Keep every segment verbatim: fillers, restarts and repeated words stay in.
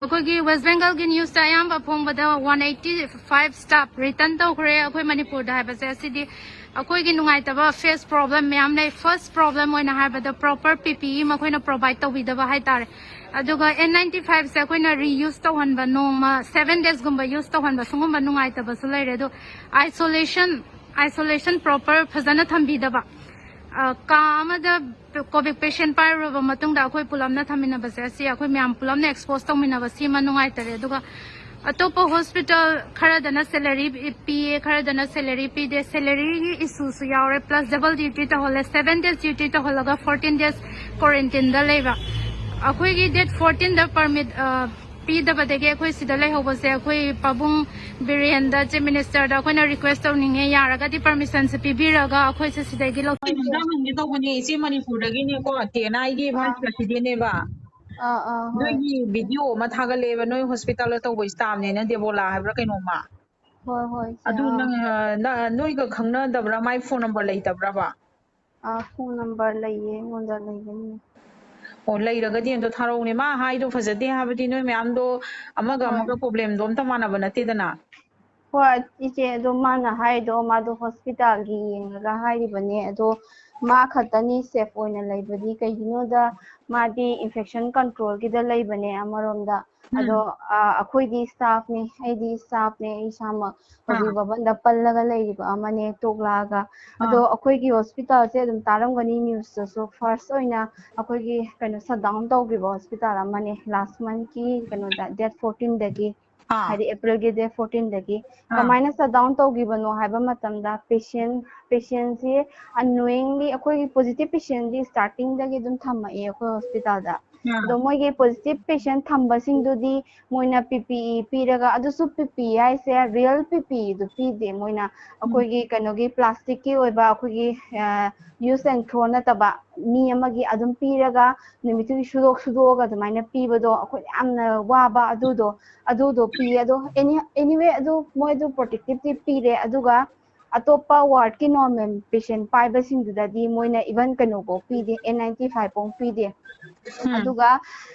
ꯑꯩꯈꯣꯏꯒꯤ ꯋꯦꯁ ꯕꯦꯡꯒꯜꯒꯤ ꯅ꯭ꯌꯨꯁꯇ ꯑꯌꯥꯝꯕ ꯐꯣꯡꯕꯗ one eighty five staff return ꯇꯧꯈ꯭ꯔꯦ꯫ ꯑꯩꯈꯣꯏ ꯃꯅꯤꯄꯨꯔꯗ ꯍꯥꯏꯕꯁꯦ ꯑꯁꯤꯗꯤ ꯑꯩꯈꯣꯏꯒꯤ ꯅꯨꯡꯉꯥꯏꯇꯕ ꯐꯦꯁ ꯄ꯭ꯔꯣꯕ꯭ꯂꯦꯝ ꯃꯌꯥꯝ ꯂꯩ꯫ ꯐꯥꯔꯁ ꯄ꯭ꯔꯣꯕ꯭ꯂꯦꯝ ꯑꯣꯏꯅ ꯍꯥꯏꯕꯗ ꯄ꯭ꯔꯣꯄꯔ ꯄꯤ ꯄꯤ ꯏ ꯃꯈꯣꯏꯅ ꯄ꯭ꯔꯣꯚꯥꯏꯗ ꯇꯧꯕꯤꯗꯕ ꯍꯥꯏꯇꯥꯔꯦ꯫ ꯑꯗꯨꯒ ꯑꯦꯟ ꯅꯥꯏꯟꯇꯤ ꯐꯥꯏꯚꯁꯦ ꯑꯩꯈꯣꯏꯅ ꯔꯤꯌꯨꯁ ꯇꯧꯍꯟꯕ, ꯅꯣꯡꯃ ꯁꯚꯦꯟ ꯗꯦꯖꯀꯨꯝꯕ ꯌꯨꯁ ꯇꯧꯍꯟꯕ, ꯁꯤꯒꯨꯝꯕ ꯅꯨꯡꯉꯥꯏꯇꯕꯁꯨ ꯂꯩꯔꯦ꯫ ꯑꯗꯣ ꯑꯥꯏꯁꯣꯂꯦꯁꯟ ꯑꯥꯏꯁꯣꯂꯦꯁꯟ ꯄ꯭ꯔꯣꯄꯔ ꯐꯖꯅ ꯊꯝꯕꯤꯗꯕ, ꯑ, ꯀꯥ ꯑꯃꯗ ꯀꯣꯚꯤꯗ ꯄꯦꯁꯦꯟ ꯄꯥꯏꯔꯨꯔꯕ ꯃꯇꯨꯡꯗ ꯑꯩꯈꯣꯏ ꯄꯨꯂꯞꯅ ꯊꯝꯃꯤꯟꯅꯕꯁꯦ, ꯑꯁꯤ ꯑꯩꯈꯣꯏ ꯃꯌꯥꯝ ꯄꯨꯂꯞꯅ ꯑꯦꯛꯁꯄꯣꯖ ꯇꯧꯃꯤꯟꯅꯕ, ꯁꯤꯃ ꯅꯨꯡꯉꯥꯏꯇꯔꯦ꯫ ꯑꯗꯨꯒ ꯑꯇꯣꯞꯄ ꯍꯣꯁꯄꯤꯇꯥꯜ ꯈꯔꯗꯅ ꯁꯦꯂꯔꯤ ꯄꯤꯌꯦ, ꯈꯔꯗꯅ ꯁꯦꯂꯔꯤ ꯄꯤꯗꯦ, ꯁꯦꯂꯔꯤꯒꯤ ꯏꯁꯨꯁꯨ ꯌꯥꯎꯔꯦ, ꯄ꯭ꯂꯁ ꯗꯕꯜ ꯗ꯭ꯌꯨꯇꯤ ꯇꯧꯍꯜꯂꯦ, ꯁꯚꯦꯟ ꯗꯦꯖ ꯗ꯭ꯌꯨꯇꯤ ꯇꯧꯍꯜꯂꯒ ꯐꯣꯔꯇꯤꯟ ꯗꯦꯖ ꯀ꯭ꯋꯥꯔꯦꯟꯇꯤꯟꯗ ꯂꯩꯕ꯫ ꯑꯩꯈꯣꯏꯒꯤ ꯗꯦꯠ ꯐꯣꯔꯇꯤꯟꯗ ꯄꯔꯃꯤꯠ, ꯑ, ꯄꯤꯗꯕꯗꯒꯤ ꯑꯩꯈꯣꯏ ꯁꯤꯗ ꯂꯩꯍꯧꯕꯁꯦ ꯑꯩꯈꯣꯏ ꯄꯥꯕꯨꯡ ꯕꯤꯔꯦꯟꯗ ꯆꯤꯐ ꯃꯤꯅꯤꯁꯇꯔꯗ ꯑꯩꯈꯣꯏꯅ ꯔꯤꯀ꯭ꯋꯦꯁ ꯇꯧꯅꯤꯡꯉꯦ, ꯌꯥꯔꯒꯗꯤ ꯄꯔꯃꯤꯁꯟꯁꯦ ꯄꯤꯕꯤꯔꯒ ꯑꯩꯈꯣꯏꯁꯦ ꯁꯤꯗꯒꯤ ꯂꯧꯊꯣꯛꯄꯤꯌꯣ꯫ ꯑꯝꯇ ꯍꯪꯒꯦ ꯇꯧꯕꯅꯦ ꯏꯆꯦ, ꯃꯅꯤꯄꯨꯔꯗꯒꯤꯅꯦꯀꯣ, ꯇꯦꯅꯥꯏꯒꯤ ꯚꯥꯏꯁ ꯄ꯭ꯔꯦꯁꯤꯗꯦꯟꯅꯦꯕ꯫ ꯑꯥ ꯑꯥ ꯍꯣꯏ ꯅꯣꯏꯒꯤ ꯚꯤꯗꯤꯑꯣ ꯑꯃ ꯊꯥꯒꯠꯂꯛꯑꯦꯕ, ꯅꯣꯏ ꯍꯣꯁꯄꯤꯇꯥꯜꯗ ꯇꯧꯕ ꯏꯁꯇꯥꯐꯅꯦꯅ, ꯗꯦꯕꯣꯂꯥ ꯍꯥꯏꯕ꯭ꯔꯥ ꯀꯩꯅꯣꯝꯃ꯫ ꯍꯣꯏ ꯍꯣꯏ ꯏꯆꯦ ꯑꯗꯨ ꯑꯥ ꯅꯪ ꯑ, ꯅ- ꯅꯣꯏꯒ ꯈꯪꯅꯗꯕ꯭ꯔꯥ? ꯃꯥꯏ ꯐꯣꯟ ꯅꯝꯕꯔ ꯂꯩꯇꯕ꯭ꯔꯕ? ꯑꯥ ꯐꯣꯟ ꯅꯝꯕꯔ ꯂꯩꯌꯦ, ꯑꯩꯉꯣꯟꯗ ꯂꯩꯒꯅꯤ꯫ ꯑꯣ, ꯂꯩꯔꯒꯗꯤ ꯑꯝꯇ ꯊꯥꯔꯛꯎꯅꯦ꯫ ꯃꯥ ꯍꯥꯏꯗꯣ ꯐꯖꯗꯦ ꯍꯥꯏꯕꯗꯤ, ꯅꯣꯏ ꯃꯌꯥꯝꯗꯣ ꯑꯃꯒ ꯍꯣꯏ ꯑꯃꯒ ꯄ꯭ꯔꯣꯕ꯭ꯂꯦꯝꯗꯣ ꯑꯝꯇ ꯃꯥꯟꯅꯕ ꯅꯠꯇꯦꯗꯅ꯫ ꯍꯣꯏ ꯏꯆꯦ, ꯑꯗꯣ ꯃꯥꯅ ꯍꯥꯏꯗꯣ ꯃꯥꯗꯣ ꯍꯣꯁꯄꯤꯇꯥꯜꯒꯤ ꯌꯦꯡꯉꯒ ꯍꯥꯏꯔꯤꯕꯅꯦ꯫ ꯑꯗꯣ ꯃꯥ ꯈꯛꯇꯅꯤ ꯁꯦꯐ ꯑꯣꯏꯅ ꯂꯩꯕꯗꯤ, ꯀꯩꯒꯤꯅꯣꯗ ꯃꯥꯗꯤ ꯏꯟꯐꯦꯛꯁꯟ ꯀꯟꯇ꯭ꯔꯣꯜꯒꯤꯗ ꯂꯩꯕꯅꯦ ꯑꯃꯔꯣꯝꯗ꯫ ꯎꯝ ꯑꯗꯣ ꯑꯥ, ꯑꯩꯈꯣꯏꯗꯤ ꯏꯁꯇꯥꯐꯅꯦ, ꯑꯩꯗꯤ ꯏꯁꯇꯥꯐꯅꯦ, ꯑꯩ ꯏꯁꯥꯃꯛ ꯑꯥ ꯍꯧꯖꯤꯛ ꯕꯕꯟꯗ ꯄꯜꯂꯒ ꯂꯩꯔꯤꯕ ꯑꯃꯅꯦ, ꯇꯣꯛꯂꯛꯑꯒ꯫ ꯑꯗꯣ ꯑꯥ ꯑꯩꯈꯣꯏꯒꯤ ꯍꯣꯁꯄꯤꯇꯥꯜꯁꯦ ꯑꯗꯨꯝ ꯇꯥꯔꯝꯒꯅꯤ ꯅ꯭ꯌꯨꯁꯇꯁꯨ, ꯐꯥꯔꯁ ꯑꯣꯏꯅ ꯑꯩꯈꯣꯏꯒꯤ ꯀꯩꯅꯣ ꯁꯠ ꯗꯥꯎꯟ ꯇꯧꯈꯤꯕ ꯍꯣꯁꯄꯤꯇꯥꯜ ꯑꯃꯅꯦ ꯂꯥꯁ ꯃꯟꯠꯀꯤ ꯀꯩꯅꯣꯗ, ꯗꯦꯠ ꯐꯣꯔꯇꯤꯟꯗꯒꯤ, ꯑꯥ ꯍꯥꯏꯗꯤ ꯑꯦꯄ꯭ꯔꯤꯜꯒꯤ ꯗꯦꯠ ꯐꯣꯔꯇꯤꯟꯗꯒꯤ꯫ ꯑꯥ ꯀꯃꯥꯏꯅ ꯁꯠ ꯗꯥꯎꯟ ꯇꯧꯈꯤꯕꯅꯣ ꯍꯥꯏꯕ ꯃꯇꯝꯗ, ꯄꯦꯁꯦꯟ ꯄꯦꯁꯦꯟꯁꯤ ꯑꯟꯅꯣꯌꯤꯡꯂꯤ ꯑꯩꯈꯣꯏꯒꯤ ꯄꯣꯖꯤꯇꯤꯚ ꯄꯦꯁꯦꯟꯗꯤ ꯁ꯭ꯇꯥꯔꯇꯤꯡꯗꯒꯤ ꯑꯗꯨꯝ ꯊꯝꯃꯛꯑꯦ ꯑꯩꯈꯣꯏ ꯍꯣꯁꯄꯤꯇꯥꯜꯗ꯫ ꯑꯥ ꯑꯗꯣ ꯃꯣꯏꯒꯤ ꯄꯣꯖꯤꯇꯤꯚ ꯄꯦꯁꯦꯟ ꯊꯝꯕꯁꯤꯡꯗꯨꯗꯤ ꯃꯣꯏꯅ ꯄꯤ ꯄꯤ ꯏ ꯄꯤꯔꯒ, ꯑꯗꯨꯁꯨ ꯄꯤ ꯄꯤ ꯏ ꯍꯥꯏꯁꯦ ꯔꯤꯌꯦꯜ ꯄꯤ ꯄꯤ ꯏꯗꯨ ꯄꯤꯗꯦ꯫ ꯃꯣꯏꯅ ꯎꯝ ꯑꯩꯈꯣꯏꯒꯤ ꯀꯩꯅꯣꯒꯤ ꯄ꯭ꯂꯥꯁꯇꯤꯛꯀꯤ ꯑꯣꯏꯕ ꯑꯩꯈꯣꯏꯒꯤ ꯌꯨꯁ ꯑꯦꯟ ꯊ꯭ꯔꯣ ꯅꯠꯇꯕ, ꯃꯤ ꯑꯃꯒꯤ ꯑꯗꯨꯝ ꯄꯤꯔꯒ ꯅꯨꯃꯤꯠꯇꯨꯒꯤ ꯁꯨꯗꯣꯛ ꯁꯨꯗꯣꯛꯑꯒ ꯑꯗꯨꯃꯥꯏꯅ ꯄꯤꯕꯗꯣ ꯑꯩꯈꯣꯏ ꯌꯥꯝꯅ ꯋꯥꯕ ꯑꯗꯨꯗꯣ, ꯑꯗꯨꯗꯣ ꯄꯤꯌꯦ꯫ ꯑꯗꯣ ꯑꯦꯅꯤ ꯑꯦꯅꯤꯋꯦ ꯑꯗꯨ ꯃꯣꯏ ꯑꯗꯨ ꯄ꯭ꯔꯣꯇꯦꯛꯇꯤꯞꯇꯤ ꯄꯤꯔꯦ꯫ ꯑꯗꯨꯒ ꯑꯇꯣꯞꯄ ꯋꯥꯔꯗꯀꯤ ꯅꯣꯔꯃꯦꯜ ꯄꯦꯁꯦꯟ ꯄꯥꯏꯕꯁꯤꯡꯗꯨꯗꯗꯤ ꯃꯣꯏꯅ ꯏꯚꯟ ꯀꯩꯅꯣꯐꯥꯎ ꯄꯤꯗꯦ, ꯑꯦꯟ ꯅꯥꯏꯟꯇꯤ ꯐꯥꯏꯚ ꯐꯥꯎ ꯄꯤꯗꯦ꯫ ꯑꯗꯨꯒ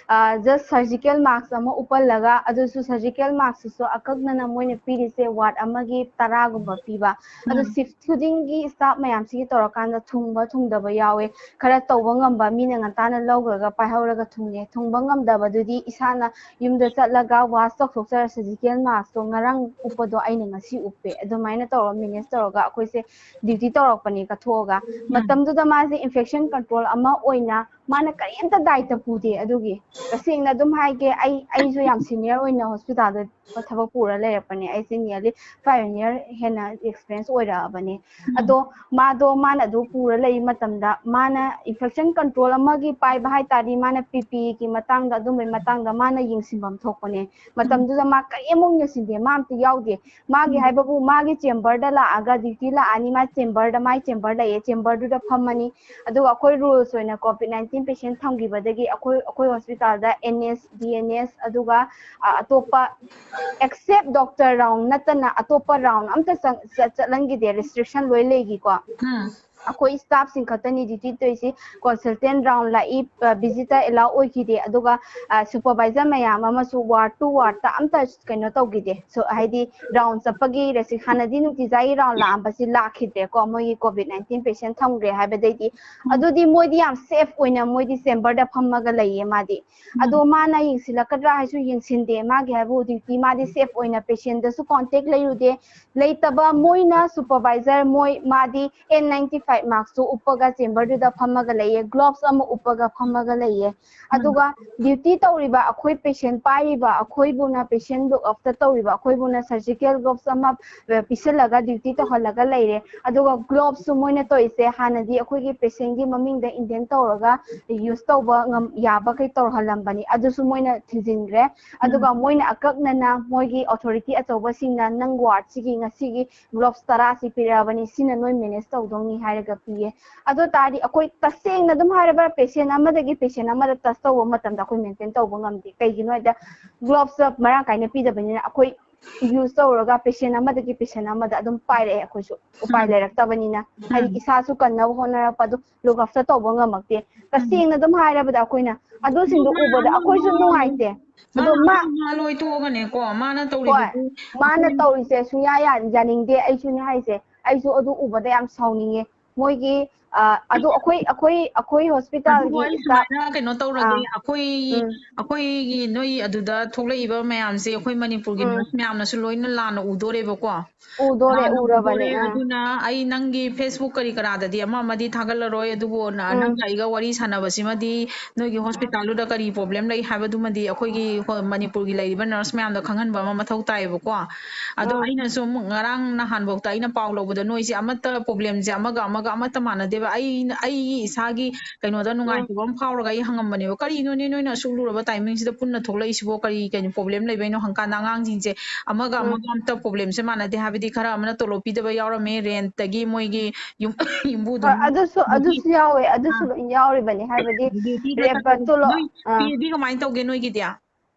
ꯖꯁ ꯁꯔꯖꯤꯀꯦꯜ ꯃꯥꯛꯁ ꯑꯃ ꯎꯞꯍꯜꯂꯒ, ꯑꯗꯨꯁꯨ ꯁꯔꯖꯤꯀꯦꯜ ꯃꯥꯛꯁꯁꯤꯁꯨ ꯑꯀꯛꯅꯅ ꯃꯣꯏꯅ ꯄꯤꯔꯤꯁꯦ ꯋꯥꯔꯗ ꯑꯃꯒꯤ ꯇꯔꯥꯒꯨꯝꯕ ꯄꯤꯕ꯫ ꯑꯗꯨ ꯁꯤꯐ ꯈꯨꯗꯤꯡꯒꯤ ꯁ꯭ꯇꯥꯐ ꯃꯌꯥꯝꯁꯤꯒꯤ ꯇꯧꯔꯀꯥꯟꯗ ꯊꯨꯡꯕ ꯊꯨꯡꯗꯕ ꯌꯥꯎꯋꯦ꯫ ꯈꯔ ꯇꯧꯕ ꯉꯝꯕ ꯃꯤꯅ ꯉꯟꯇꯥꯅ ꯂꯧꯈ꯭ꯔꯒ ꯄꯥꯏꯍꯧꯔꯒ ꯊꯨꯡꯉꯦ꯫ ꯊꯨꯡꯕ ꯉꯝꯗꯕꯗꯨꯗꯤ ꯏꯁꯥꯅ ꯌꯨꯝꯗ ꯆꯠꯂꯒ ꯋꯥꯁ ꯇꯧꯊꯣꯛꯆꯔ, ꯁꯔꯖꯤꯀꯦꯜ ꯃꯥꯛꯁꯇꯣ ꯉꯔꯥꯡ ꯎꯞꯄꯗꯣ ꯑꯩꯅ ꯉꯁꯤ ꯎꯞꯄꯦ, ꯑꯗꯨꯃꯥꯏꯅ ꯇꯧꯔ ꯃꯦꯅꯦꯖ ꯇꯧꯔꯒ ꯑꯩꯈꯣꯏꯁꯦ ꯗ꯭ꯌꯨꯇꯤ ꯇꯧꯔꯛꯄꯅꯦ ꯀꯠꯊꯣꯛꯑꯒ꯫ ꯃꯇꯝꯗꯨꯗ ꯃꯥꯁꯦ ꯏꯟꯐꯦꯛꯁꯟ ꯀꯟꯇ꯭ꯔꯣꯜ ꯑꯃ ꯑꯣꯏꯅ ꯃꯥꯅ ꯀꯔꯤꯝꯇ ꯗꯥꯏꯇ ꯄꯨꯗꯦ꯫ ꯑꯗꯨꯒꯤ ꯇꯁꯦꯡꯅ ꯑꯗꯨꯝ ꯍꯥꯏꯒꯦ, ꯑꯩ ꯑꯩꯁꯨ ꯌꯥꯝ ꯁꯤꯅꯤꯌꯔ ꯑꯣꯏꯅ ꯍꯣꯁꯄꯤꯇꯥꯜꯗ ꯊꯕꯛ ꯄꯨꯔ ꯂꯩꯔꯛꯄꯅꯦ꯫ ꯑꯩꯁꯦ ꯅꯤꯌꯔꯂꯤ ꯐꯥꯏꯚ ꯌꯔ ꯍꯦꯟꯅ ꯑꯦꯛꯁꯄꯤꯔꯤꯌꯦꯟꯁ ꯑꯣꯏꯔꯛꯑꯕꯅꯦ꯫ ꯑꯗꯣ ꯃꯥꯗꯣ, ꯃꯥꯅ ꯑꯗꯨ ꯄꯨꯔ ꯂꯩ ꯃꯇꯝꯗ, ꯃꯥꯅ ꯏꯟꯐꯦꯛꯁꯟ ꯀꯟꯇ꯭ꯔꯣꯜ ꯑꯃꯒꯤ ꯄꯥꯏꯕ ꯍꯥꯏ ꯇꯥꯔꯗꯤ, ꯃꯥꯅ ꯄꯤ ꯄꯤ ꯏꯒꯤ ꯃꯇꯥꯡꯗ, ꯑꯗꯨꯝꯕꯒꯤ ꯃꯇꯥꯡꯗ ꯃꯥꯅ ꯌꯦꯡꯁꯤꯟꯐꯝ ꯊꯣꯛꯄꯅꯦ꯫ ꯃꯇꯝꯗꯨꯗ ꯃꯥ ꯀꯔꯤꯝꯐꯥꯎ ꯌꯦꯡꯁꯤꯟꯗꯦ, ꯃꯥ ꯑꯝꯇ ꯌꯥꯎꯗꯦ꯫ ꯃꯥꯒꯤ ꯍꯥꯏꯕꯕꯨ, ꯃꯥꯒꯤ ꯆꯦꯝꯕꯔꯗ ꯂꯥꯛꯑꯒ, ꯗ꯭ꯌꯨꯇꯤ ꯂꯥꯛꯑꯅꯤ, ꯃꯥ ꯆꯦꯝꯕꯔꯗ, ꯃꯥꯏ ꯆꯦꯝꯕꯔ ꯂꯩꯌꯦ, ꯆꯦꯝꯕꯔꯗꯨꯗ ꯐꯝꯃꯅꯤ꯫ ꯑꯗꯨꯒ ꯑꯩꯈꯣꯏ ꯔꯨꯜꯁ ꯑꯣꯏꯅ ꯀꯣꯚꯤꯗ ꯅꯥꯏꯟꯇꯤꯟ ꯄꯦꯁꯦꯟ ꯊꯝꯈꯤꯕꯗꯒꯤ ꯑꯩꯈꯣꯏ, ꯑꯩꯈꯣꯏ ꯍꯣꯁꯄꯤꯇꯥꯜꯗ ꯑꯦꯟ ꯑꯦꯁ, ꯗꯤ ꯑꯦꯟ ꯑꯦꯁ, ꯑꯗꯨꯒ ꯑ, ꯑꯇꯣꯞꯄ ꯑꯦꯛꯁꯦꯞ ꯗꯣꯛꯇꯔ ꯔꯥꯎꯟ ꯅꯠꯇꯅ ꯑꯇꯣꯞꯄ ꯔꯥꯎꯟ ꯑꯝꯇ ꯆꯪ-, ꯆꯠ-, ꯆꯠꯍꯟꯈꯤꯗꯦ, ꯔꯦꯁꯇ꯭ꯔꯤꯛꯁꯟ ꯂꯣꯏ ꯂꯩꯈꯤꯀꯣ꯫ ꯑꯩꯈꯣꯏ ꯁ꯭ꯇꯥꯐꯁꯤꯡ ꯈꯛꯇꯅꯤ ꯗ꯭ꯌꯨꯇꯤ ꯇꯧꯔꯤꯁꯤ꯫ ꯀꯣꯟꯁꯜꯇꯦꯟ ꯔꯥꯎꯟ ꯂꯥꯛꯏ, ꯚꯤꯖꯤꯇꯔ ꯑꯦꯂꯥꯎ ꯑꯣꯏꯈꯤꯗꯦ, ꯑꯗꯨꯒ ꯁꯨꯄꯔꯚꯥꯏꯖꯔ ꯃꯌꯥꯝ ꯑꯃꯁꯨ ꯋꯥꯔꯗ ꯇꯨ ꯋꯥꯔꯗꯇ ꯑꯝꯇ ꯀꯩꯅꯣ ꯇꯧꯈꯤꯗꯦ꯫ ꯁꯣ, ꯍꯥꯏꯗꯤ ꯔꯥꯎꯟ ꯆꯠꯄꯒꯤ ꯔꯦꯁꯇ꯭ꯔꯤꯛ-, ꯍꯥꯟꯅꯗꯤ ꯅꯨꯡꯇꯤꯖꯥꯒꯤ ꯔꯥꯎꯟ ꯂꯥꯛꯑꯝꯕꯁꯤ ꯂꯥꯛꯈꯤꯗ꯭ꯔꯦꯀꯣ, ꯃꯣꯏꯒꯤ ꯀꯣꯚꯤꯗ ꯅꯥꯏꯟꯇꯤꯟ ꯄꯦꯁꯦꯟ ꯊꯝꯈ꯭ꯔꯦ ꯍꯥꯏꯕꯗꯩꯗꯤ꯫ ꯑꯗꯨꯗꯤ ꯃꯣꯏꯗꯤ ꯌꯥꯝ ꯁꯦꯐ ꯑꯣꯏꯅ ꯃꯣꯏꯗꯤ ꯆꯦꯝꯕꯔꯗ ꯐꯝꯃꯒ ꯂꯩꯌꯦ ꯃꯥꯗꯤ꯫ ꯑꯗꯣ ꯃꯥꯅ ꯌꯦꯡꯁꯤꯜꯂꯛꯀꯗ꯭ꯔꯥ ꯍꯥꯏꯁꯨ ꯌꯦꯡꯁꯤꯟꯗꯦ꯫ ꯃꯥꯒꯤ ꯍꯥꯏꯕꯨ ꯗ꯭ꯌꯨꯇꯤ ꯃꯥꯗꯤ ꯁꯦꯐ ꯑꯣꯏꯅ ꯄꯦꯁꯦꯟꯗꯁꯨ ꯀꯣꯟꯇꯦꯛ ꯂꯩꯔꯨꯗꯦ꯫ ꯂꯩꯇꯕ ꯃꯣꯏꯅ ꯁꯨꯄꯔꯚꯥꯏꯖꯔ, ꯃꯣꯏ, ꯃꯥꯗꯤ ꯑꯦꯟ ꯅꯥꯏꯟꯇꯤ ꯐꯥꯏꯚ ꯃꯥꯛꯁꯇꯨ ꯎꯞꯄꯒ ꯆꯦꯝꯕꯔꯗꯨꯗ ꯐꯝꯃꯒ ꯂꯩꯌꯦ, ꯒ꯭ꯂꯣꯚꯁ ꯑꯃ ꯎꯞꯄꯒ ꯐꯝꯃꯒ ꯂꯩꯌꯦ꯫ ꯑꯗꯨꯒ ꯗ꯭ꯌꯨꯇꯤ ꯇꯧꯔꯤꯕ ꯑꯩꯈꯣꯏ, ꯄꯦꯁꯦꯟ ꯄꯥꯏꯔꯤꯕ ꯑꯩꯈꯣꯏꯕꯨꯅ, ꯄꯦꯁꯦꯟ ꯂꯨꯛ ꯑꯞꯇ ꯇꯧꯔꯤꯕ ꯑꯩꯈꯣꯏꯕꯨꯅ ꯁꯔꯖꯤꯀꯦꯜ ꯒ꯭ꯂꯣꯚꯁ ꯑꯃ ꯄꯤꯁꯤꯜꯂꯒ ꯗ꯭ꯌꯨꯇꯤ ꯇꯧꯍꯜꯂꯒ ꯂꯩꯔꯦ꯫ ꯑꯗꯨꯒ ꯒ꯭ꯂꯣꯚꯁꯁꯨ ꯃꯣꯏꯅ ꯇꯧꯔꯤꯁꯦ, ꯍꯥꯟꯅꯗꯤ ꯑꯩꯈꯣꯏꯒꯤ ꯄꯦꯁꯦꯟꯒꯤ ꯃꯃꯤꯡꯗ ꯏꯟꯗꯦꯟ ꯇꯧꯔꯒ ꯌꯨꯁ ꯇꯧꯕ ꯉꯝ-, ꯌꯥꯕꯈꯩ ꯇꯧꯔꯍꯜꯂꯝꯕꯅꯤ, ꯑꯗꯨꯁꯨ ꯃꯣꯏꯅ ꯊꯤꯡꯖꯤꯟꯈ꯭ꯔꯦ꯫ ꯑꯗꯨꯒ ꯃꯣꯏꯅ ꯑꯀꯛꯅꯅ ꯃꯣꯏꯒꯤ ꯑꯣꯊꯣꯔꯤꯇꯤ ꯑꯆꯧꯕꯁꯤꯡꯅ, "ꯅꯪ ꯋꯥꯔꯗꯁꯤꯒꯤ ꯉꯁꯤꯒꯤ ꯒ꯭ꯂꯣꯚꯁ ꯇꯔꯥꯁꯤ ꯄꯤꯔꯛꯑꯕꯅꯤ, ꯁꯤꯅ ꯅꯣꯏ ꯃꯦꯅꯦꯖ ꯇꯧꯗꯧꯅꯤ" ꯍꯥꯏꯔꯒ ꯄꯤꯌꯦ꯫ ꯑꯗꯨ ꯇꯥꯔꯗꯤ ꯑꯩꯈꯣꯏ ꯇꯁꯦꯡꯅ ꯑꯗꯨꯝ ꯍꯥꯏꯔꯕ, ꯄꯦꯁꯦꯟ ꯑꯃꯗꯒꯤ ꯄꯦꯁꯦꯟ ꯑꯃꯗ ꯇꯁ ꯇꯧꯕ ꯃꯇꯝꯗ ꯑꯩꯈꯣꯏ ꯃꯦꯟꯇꯦꯟ ꯇꯧꯕ ꯉꯝꯗꯦ꯫ ꯀꯩꯒꯤꯅꯣ ꯍꯥꯏꯗ, ꯒ꯭ꯂꯣꯚꯁ ꯃꯔꯥꯡ ꯀꯥꯏꯅ ꯄꯤꯗꯕꯅꯤꯅ ꯑꯩꯈꯣꯏ ꯌꯨꯁ ꯇꯧꯔꯒ ꯄꯦꯁꯦꯟ ꯑꯃꯗꯒꯤ ꯄꯦꯁꯦꯟ ꯑꯃꯗ ꯑꯗꯨꯝ ꯄꯥꯏꯔꯛꯑꯦ ꯑꯩꯈꯣꯏꯁꯨ, ꯎꯄꯥꯏ ꯎꯝ꯫ ꯂꯩꯔꯛꯇꯕꯅꯤꯅ꯫ ꯍꯥꯏꯗꯤ ꯎꯝ꯫ ꯏꯁꯥꯁꯨ ꯀꯟꯅꯕ ꯍꯣꯠꯅꯔꯛꯄ ꯑꯗꯨ ꯂꯨꯛ ꯑꯞꯇ ꯇꯧꯕ ꯉꯝꯃꯛꯇꯦ꯫ ꯇꯁꯦꯡꯅ ꯑꯗꯨꯝ ꯍꯥꯏꯔꯕꯗ ꯑꯩꯈꯣꯏꯅ ꯑꯗꯨꯁꯤꯡꯗꯣ ꯎꯕꯗ ꯑꯩꯈꯣꯏꯁꯨ ꯅꯨꯡꯉꯥꯏꯇꯦ꯫ ꯑꯗꯣ ꯃꯥꯅ ꯃꯥ ꯃꯥ ꯂꯣꯏ ꯇꯣꯛꯑꯒꯅꯦꯀꯣ, ꯃꯥꯅ ꯍꯣꯏ, ꯇꯧꯔꯤꯕꯗꯨ ꯃꯥꯅ ꯑꯩꯈꯣꯏ ꯇꯧꯔꯤꯁꯦ ꯁꯨꯡꯌꯥ ꯌꯥ- ꯌꯥꯅꯤꯡꯗꯦ, ꯑꯩꯁꯨꯅꯦ ꯍꯥꯏꯁꯦ꯫ ꯑꯩꯁꯨ ꯑꯗꯨ ꯎꯕꯗ ꯌꯥꯝ ꯁꯥꯎꯅꯤꯡꯉꯦ꯫ ꯃꯣꯏꯒꯤ ꯑ, ꯑꯗꯨ ꯑꯩꯈꯣꯏ ꯑꯩꯈꯣꯏ ꯑꯩꯈꯣꯏ ꯑꯗꯨꯕꯨ ꯍꯣꯁꯄꯤꯇꯥꯜꯒꯤ ꯑꯩ ꯁ꯭ꯇꯥꯐ ꯁꯨꯃꯥꯏꯅ ꯀꯩꯅꯣ ꯇꯧꯔꯒꯦ, ꯑꯥ ꯑꯩꯈꯣꯏ ꯎꯝ ꯑꯩꯈꯣꯏꯒꯤ ꯅꯣꯏ ꯑꯗꯨꯗ ꯊꯣꯛꯂꯛꯏꯕ ꯃꯌꯥꯝꯁꯦ ꯑꯩꯈꯣꯏ ꯃꯅꯤꯄꯨꯔꯒꯤ ꯎꯝ ꯅꯔꯁ ꯃꯌꯥꯝꯅꯁꯨ ꯂꯣꯏꯅ ꯂꯥꯟꯅ ꯎꯗꯣꯔꯦꯕꯀꯣ꯫ ꯎꯗꯣꯔꯦ, ꯂꯥꯟꯅ ꯎꯔꯕꯅꯦ꯫ ꯎꯗꯣꯔꯦ꯫ ꯑꯥ ꯑꯗꯨꯅ ꯑꯩ ꯅꯪꯒꯤ ꯐꯦꯁꯕꯨꯛ ꯀꯔꯤ ꯀꯔꯥꯗꯗꯤ ꯑꯃ ꯑꯃꯗꯤ ꯊꯥꯒꯠꯂꯔꯣꯏ, ꯑꯗꯨꯕꯨ ꯅ- ꯎꯝ ꯅꯪꯒ ꯑꯩꯒ ꯋꯥꯔꯤ ꯁꯥꯟꯅꯕꯁꯤꯃꯗꯤ ꯅꯣꯏꯒꯤ ꯍꯣꯁꯄꯤꯇꯥꯜꯗꯨꯗ ꯀꯔꯤ ꯄ꯭ꯔꯣꯕ꯭ꯂꯦꯝ ꯂꯩ ꯍꯥꯏꯕꯗꯨꯃꯗꯤ ꯑꯩꯈꯣꯏꯒꯤ ꯍꯣ- ꯃꯅꯤꯄꯨꯔꯒꯤ ꯂꯩꯔꯤꯕ ꯅꯔꯁ ꯃꯌꯥꯝꯗ ꯈꯪꯍꯟꯕ ꯑꯃ ꯃꯊꯧ ꯇꯥꯏꯌꯦꯕꯀꯣ꯫ ꯑꯗꯣ ꯎꯝ ꯑꯩꯅꯁꯨ ꯑꯃꯨꯛ ꯉꯔꯥꯡ ꯅꯍꯥꯟꯐꯥꯎꯗ ꯑꯩꯅ ꯄꯥꯎ ꯂꯧꯕꯗ ꯅꯣꯏꯁꯦ ꯑꯃꯠꯇ ꯄ꯭ꯔꯣꯕ꯭ꯂꯦꯝꯁꯦ ꯑꯃꯒ ꯑꯃꯒ ꯑꯃꯠꯇ ꯃꯥꯟꯅꯗꯦꯕ꯫ ꯑꯩ ꯑꯩꯒꯤ ꯏꯁꯥꯒꯤ ꯀꯩꯅꯣꯗ ꯎꯝ ꯅꯨꯡꯉꯥꯏꯇꯕ ꯑꯃ ꯐꯥꯎꯔꯒ ꯑꯩ ꯍꯪꯉꯝꯕꯅꯦꯕ, "ꯀꯔꯤꯅꯣꯅꯦ ꯅꯣꯏꯅ ꯑꯁꯨꯛ ꯂꯨꯔꯕ ꯇꯥꯏꯃꯤꯡꯁꯤꯗ ꯄꯨꯟꯅ ꯊꯣꯛꯂꯛꯏꯁꯤꯕꯣ? ꯀꯔꯤ ꯀꯩꯅꯣ ꯄ꯭ꯔꯣꯕ꯭ꯂꯦꯝ ꯂꯩꯕꯩꯅꯣ?" ꯍꯪꯀꯥꯟꯗ ꯑꯉꯥꯡꯁꯤꯡꯁꯦ ꯑꯃꯒ ꯎꯝ ꯑꯃꯒ ꯑꯝꯇ ꯄ꯭ꯔꯣꯕ꯭ꯂꯦꯝꯁꯦ ꯃꯥꯟꯅꯗꯦ꯫ ꯍꯥꯏꯕꯗꯤ ꯈꯔ ꯑꯃꯅ ꯇꯣꯂꯣꯞ ꯄꯤꯗꯕ ꯌꯥꯎꯔꯝꯃꯦ, ꯔꯦꯟꯠꯇꯒꯤ ꯃꯣꯏꯒꯤ ꯌꯨꯝ ꯌꯨꯝꯕꯨꯗꯨ ꯍꯣꯏ, ꯑꯗꯨꯁꯨ ꯑꯗꯒꯤ ꯑꯗꯨꯁꯨ ꯌꯥꯎꯋꯦ, ꯑꯗꯨꯁꯨ ꯑꯥ ꯂꯣꯏ ꯌꯥꯎꯔꯤꯕꯅꯦ꯫ ꯍꯥꯏꯕꯗꯤ ꯗ꯭ꯌꯨꯇꯤꯒ ꯔꯦꯞ ꯆꯠꯄꯗꯣ ꯇꯣꯂꯣꯞ ꯅꯣꯏ ꯑꯥ ꯄꯦꯗꯤ ꯀꯃꯥꯏꯅ ꯇꯧꯒꯦ ꯅꯣꯏꯒꯤꯗꯤ?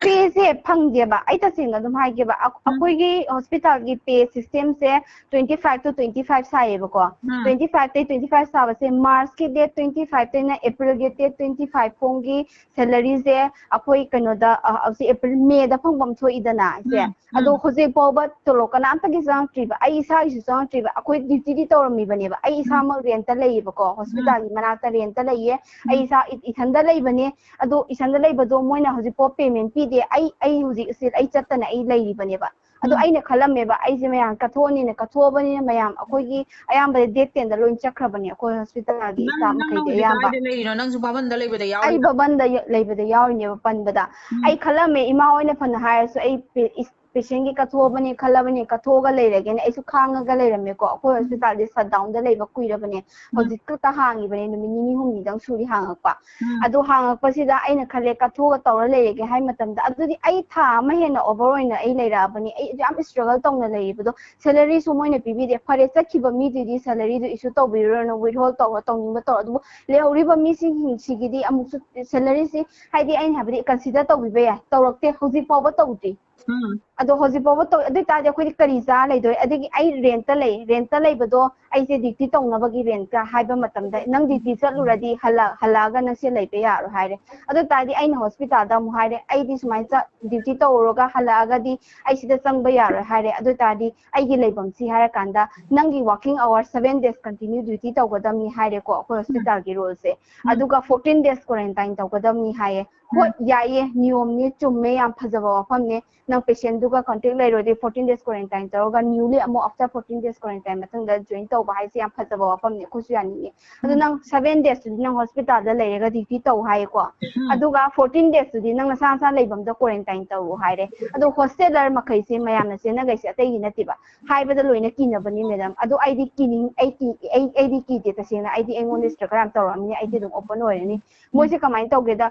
ꯄꯦꯁꯦ ꯐꯪꯗꯦꯕ꯫ ꯑꯩ ꯇꯁꯦꯡꯅ ꯑꯗꯨꯝ ꯍꯥꯏꯒꯦꯕ, ꯑꯩꯈ- ꯎꯝ ꯑꯩꯈꯣꯏꯒꯤ ꯍꯣꯁꯄꯤꯇꯥꯜꯒꯤ ꯄꯦ ꯁꯤꯁꯇꯦꯝꯁꯦ twenty five to twenty five ꯁꯥꯏꯌꯦꯕꯀꯣ꯫ Um Twenty five ꯇꯩ twenty five ꯁꯥꯕꯁꯦ ꯃꯥꯔꯆꯀꯤ ꯗꯦꯠ twenty five ꯇꯩꯅ ꯑꯦꯄ꯭ꯔꯤꯜꯒꯤ ꯗꯦꯠ twenty five ꯐꯥꯎꯒꯤ ꯁꯦꯂꯔꯤꯁꯦ ꯑꯩꯈꯣꯏ ꯀꯩꯅꯣꯗ ꯑ, ꯍꯧꯖꯤꯛ ꯑꯦꯄ꯭ꯔꯤꯜ, ꯃꯦꯗ ꯐꯪꯐꯝ ꯊꯣꯛꯏꯗꯅ ꯏꯆꯦ꯫ ꯎꯝ ꯑꯗꯣ ꯎꯝ ꯍꯧꯖꯤꯛ ꯐꯥꯎꯕ ꯇꯣꯂꯣꯞ ꯀꯅꯥꯝꯇꯒꯤ ꯆꯪꯉꯛꯇ꯭ꯔꯤꯕ꯫ ꯑꯩ ꯏꯁꯥꯒꯤꯁꯨ ꯆꯪꯉꯛꯇ꯭ꯔꯤꯕ꯫ ꯑꯩꯈꯣꯏ ꯗ꯭ꯌꯨꯇꯤꯗꯤ ꯇꯧꯔꯝꯃꯤꯕꯅꯦꯕ꯫ ꯑꯩ ꯎꯝ ꯏꯁꯥꯃꯛ ꯔꯦꯟꯠꯇ ꯂꯩꯌꯦꯕꯀꯣ, ꯎꯝ ꯍꯣꯁꯄꯤꯇꯥꯜꯒꯤ ꯃꯅꯥꯛꯇ ꯔꯦꯟꯠꯇ ꯂꯩꯌꯦ꯫ ꯑꯩ ꯎꯝ ꯏꯁꯥ ꯏ- ꯏꯊꯟꯗ ꯂꯩꯕꯅꯦ꯫ ꯑꯗꯣ ꯏꯊꯟꯗ ꯂꯩꯕꯗꯣ ꯃꯣꯏꯅ ꯍꯧꯖꯤꯛꯐꯥꯎ ꯄꯦꯃꯦꯟ ꯄꯤꯗꯦ꯫ ꯑꯩ ꯑꯩ ꯍꯧꯖꯤꯛ still ꯑꯩ ꯆꯠꯇꯅ ꯑꯩ ꯂꯩꯔꯤꯕꯅꯦꯕ꯫ ꯑꯗꯣ ꯎꯝ ꯑꯩꯅ ꯈꯜꯂꯝꯃꯦꯕ, ꯑꯩꯁꯦ ꯃꯌꯥꯝ ꯀꯠꯊꯣꯛꯑꯅꯤꯅ, ꯀꯠꯊꯣꯛꯑꯕꯅꯤꯅ ꯃꯌꯥꯝ ꯑꯩꯈꯣꯏꯒꯤ ꯑꯌꯥꯝꯕꯗ ꯗꯦꯠ ꯇꯦꯟꯗ ꯂꯣꯏ ꯆꯠꯈ꯭ꯔꯕꯅꯦ ꯑꯩꯈꯣꯏ ꯍꯣꯁꯄꯤꯇꯥꯜꯒꯤ ꯅꯪ ꯏꯁꯇꯥꯐ ꯅꯪꯅ ꯃꯈꯩꯗꯤ ꯍꯧꯖꯤꯛ ꯑꯌꯥꯝꯕ꯫ ꯀꯗꯥꯏꯗ ꯂꯩꯔꯤꯅꯣ? ꯅꯪꯁꯨ ꯚꯕꯟꯗ ꯂꯩꯕꯗ ꯑꯩ ꯌꯥꯎꯔꯤꯔꯣ? ꯚꯕꯟꯗ ꯌ- ꯂꯩꯕꯗ ꯌꯥꯎꯔꯤꯅꯦꯕ ꯄꯟꯕꯗ꯫ ꯎꯝ ꯑꯩ ꯈꯜꯂꯝꯃꯦ, ꯏꯃꯥ ꯍꯣꯏꯅ ꯐꯅ ꯍꯥꯏꯔꯁꯨ ꯑꯩ ꯄꯦ- ꯏꯁ- ꯄꯦꯁꯦꯟꯒꯤ ꯀꯠꯊꯣꯛꯑꯕꯅꯦ ꯈꯜꯂꯕꯅꯦ, ꯀꯠꯊꯣꯛꯑꯒ ꯂꯩꯔꯒꯦꯅ ꯑꯩꯁꯨ ꯈꯥꯡꯉꯒ ꯂꯩꯔꯝꯃꯦꯀꯣ꯫ ꯑꯩꯈꯣꯏ ꯎꯝ ꯍꯣꯁꯄꯤꯇꯥꯜꯗꯤ ꯁꯠ ꯗꯥꯎꯟꯗ ꯂꯩꯕ ꯀꯨꯏꯔꯕꯅꯦ꯫ ꯎꯝ ꯍꯧꯖꯤꯛ ꯈꯛꯇ ꯍꯥꯡꯉꯤꯕꯅꯦ, ꯅꯨꯃꯤꯠ ꯅꯤꯅꯤ ꯍꯨꯝꯅꯤꯗꯪ ꯁꯨꯔꯤ ꯍꯥꯡꯉꯛꯄ꯫ ꯎꯝ ꯑꯗꯨ ꯍꯥꯡꯉꯛꯄꯁꯤꯗ ꯑꯩꯅ ꯈꯜꯂꯦ, ꯀꯠꯊꯣꯛꯑꯒ ꯇꯧꯔ ꯂꯩꯔꯒꯦ ꯍꯥꯏ ꯃꯇꯝꯗ, ꯑꯗꯨꯗꯤ ꯑꯩ ꯊꯥ ꯑꯃ ꯍꯦꯟꯅ ꯑꯣꯚꯔ ꯑꯣꯏꯅ ꯑꯩ ꯂꯩꯔꯛꯑꯕꯅꯤ꯫ ꯑꯩ ꯌꯥꯝ ꯏꯁꯇ꯭ꯔꯒꯜ ꯇꯧꯅ ꯂꯩꯔꯤꯕꯗꯣ, ꯁꯦꯂꯔꯤꯁꯨ ꯃꯣꯏꯅ ꯄꯤꯕꯤꯗꯦ꯫ ꯐꯔꯦ, ꯆꯠꯈꯤꯕ ꯃꯤꯗꯨꯗꯤ ꯁꯦꯂꯔꯤꯗꯨ ꯏꯁꯨ ꯇꯧꯕꯤꯔꯨꯔꯅꯨ, ꯋꯤꯠꯍꯣꯜ ꯇꯧꯔꯣ, ꯇꯧꯅꯤꯡꯕ ꯇꯧꯔꯣ꯫ ꯑꯗꯨꯕꯨ ꯂꯩꯍꯧꯔꯤꯕ ꯃꯤꯁꯤꯡꯁꯤꯒꯤꯗꯤ ꯑꯃꯨꯛꯁꯨ ꯁꯦꯂꯔꯤꯁꯤ, ꯍꯥꯏꯗꯤ ꯑꯩꯅ ꯍꯥꯏꯕꯗꯤ ꯀꯟꯁꯤꯗꯔ ꯇꯧꯕꯤꯕ ꯌꯥꯏ, ꯇꯧꯔꯛꯇꯦ, ꯍꯧꯖꯤꯛ ꯐꯥꯎꯕ ꯇꯧꯗ꯭ꯔꯤ꯫ ꯎꯝ ꯑꯗꯣ ꯍꯧꯖꯤꯛ ꯐꯥꯎꯕ ꯇꯧ ꯑꯗꯨ ꯑꯣꯏꯇꯥꯔꯗꯤ ꯑꯩꯈꯣꯏꯗꯤ ꯀꯔꯤ ꯆꯥ ꯂꯩꯗꯣꯏ? ꯑꯗꯒꯤ ꯑꯩ ꯔꯦꯟꯠꯇ ꯂꯩ, ꯔꯦꯟꯠꯇ ꯂꯩꯕꯗꯣ ꯑꯩꯁꯦ ꯗ꯭ꯌꯨꯇꯤ ꯇꯧꯅꯕꯒꯤ ꯔꯦꯟꯠꯀ ꯍꯥꯏꯕ ꯃꯇꯝꯗ ꯅꯪ ꯗ꯭ꯌꯨꯇꯤ ꯆꯠꯂꯨꯔꯗꯤ ꯍꯜꯂꯛ ꯍꯜꯂꯛꯑꯒ ꯅꯪꯁꯦ ꯂꯩꯕ ꯌꯥꯔꯣꯏ ꯍꯥꯏꯔꯦ꯫ ꯑꯗꯨ ꯑꯣꯏꯇꯥꯔꯗꯤ ꯑꯩꯅ ꯍꯣꯁꯄꯤꯇꯥꯜꯗ ꯑꯃꯨꯛ ꯍꯥꯏꯔꯦ, ꯑꯩꯗꯤ ꯁꯨꯃꯥꯏꯅ ꯆꯠ ꯗ꯭ꯌꯨꯇꯤ ꯇꯧꯔꯨꯔꯒ ꯍꯜꯂꯛꯑꯒꯗꯤ ꯑꯩ ꯁꯤꯗ ꯆꯪꯕ ꯌꯥꯔꯣꯏ ꯍꯥꯏꯔꯦ꯫ ꯑꯗꯨ ꯑꯣꯏꯇꯥꯔꯗꯤ ꯑꯩꯒꯤ ꯂꯩꯐꯝꯁꯤ ꯍꯥꯏꯔꯀꯥꯟꯗ ꯅꯪꯒꯤ ꯋꯥꯔꯀꯤꯡ ꯑꯋꯥꯔ ꯁꯚꯦꯟ ꯗꯦꯖ ꯀꯟꯇꯤꯅ꯭ꯌꯨ ꯗ꯭ꯌꯨꯇꯤ ꯇꯧꯒꯗꯕꯅꯤ ꯍꯥꯏꯔꯦꯀꯣ ꯑꯩꯈꯣꯏ ꯍꯣꯁꯄꯤꯇꯥꯜꯒꯤ ꯔꯨꯜꯁꯦ꯫ ꯑꯗꯨꯒ ꯐꯣꯔꯇꯤꯟ ꯗꯦꯖ ꯀ꯭ꯋꯥꯔꯦꯟꯇꯥꯏꯟ ꯇꯧꯒꯗꯕꯅꯤ ꯍꯥꯏꯌꯦ꯫ ꯍꯣꯏ, ꯌꯥꯏꯌꯦ, ꯅꯤꯌꯣꯝꯅꯤ, ꯆꯨꯝꯃꯦ, ꯌꯥꯝ ꯐꯖꯕ ꯋꯥꯐꯝꯅꯦ꯫ ꯅꯪ ꯄꯦꯁꯦꯟꯗꯨꯒ ꯀꯟꯇꯦꯛ ꯂꯩꯔꯨꯔꯗꯤ ꯐꯣꯔꯇꯤꯟ ꯗꯦꯖ ꯀ꯭ꯋꯥꯔꯦꯟꯇꯥꯏꯟ ꯇꯧꯔꯒ ꯅ꯭ꯌꯨꯂꯤ ꯑꯃꯨꯛ ꯑꯥꯐꯇꯔ ꯐꯣꯔꯇꯤꯟ ꯗꯦꯖ ꯀ꯭ꯋꯥꯔꯦꯟꯇꯥꯏꯟ ꯃꯇꯨꯡꯗ ꯖꯣꯏꯟ ꯇꯧꯕ ꯍꯥꯏꯁꯦ ꯌꯥꯝ ꯐꯖꯕ ꯋꯥꯐꯝꯅꯦ, ꯑꯩꯈꯣꯏꯁꯨ ꯌꯥꯅꯤꯡꯉꯦ꯫ ꯑꯗꯣ ꯅꯪ ꯁꯚꯦꯟ ꯗꯦꯖꯇꯨꯗꯤ ꯅꯪ ꯍꯣꯁꯄꯤꯇꯥꯜꯗ ꯂꯩꯔꯒ ꯗ꯭ꯌꯨꯇꯤ ꯇꯧ ꯍꯥꯏꯌꯦꯀꯣ꯫ ꯑꯗꯨꯒ ꯐꯣꯔꯇꯤꯟ ꯗꯦꯖꯇꯨꯗꯤ ꯅꯪ ꯅꯁꯥ ꯅꯁꯥ ꯂꯩꯐꯝꯗ ꯀ꯭ꯋꯥꯔꯦꯟꯇꯥꯏꯟ ꯇꯧꯔꯣ ꯍꯥꯏꯔꯦ꯫ ꯑꯗꯣ ꯍꯣꯁꯇꯦꯂꯔ ꯃꯈꯩꯁꯦ ꯃꯌꯥꯝꯅ ꯆꯦꯟꯅꯈꯩꯁꯦ ꯑꯇꯩꯒꯤ ꯅꯠꯇꯦꯕ, ꯍꯥꯏꯕꯗ ꯂꯣꯏꯅ ꯀꯤꯅꯕꯅꯤ ꯃꯦꯗꯥꯝ꯫ ꯑꯗꯣ ꯑꯩꯗꯤ ꯀꯤꯅꯤꯡ ꯑꯩ ꯀꯤ ꯑꯩ ꯑꯩꯗꯤ ꯀꯤꯗꯦ ꯇꯁꯦꯡꯅ꯫ ꯑꯩꯗꯤ ꯑꯩꯉꯣꯟꯗ ꯁ꯭ꯇ꯭ꯔꯤꯛ ꯈꯔ ꯌꯥꯝ ꯇꯧꯔꯛꯑꯃꯤꯅ ꯑꯩꯗꯤ ꯑꯗꯨꯝ ꯑꯣꯄꯟ ꯑꯣꯏꯔꯅꯤ꯫ ꯃꯣꯏꯁꯦ ꯀꯃꯥꯏꯅ ꯇꯧꯒꯦꯗ,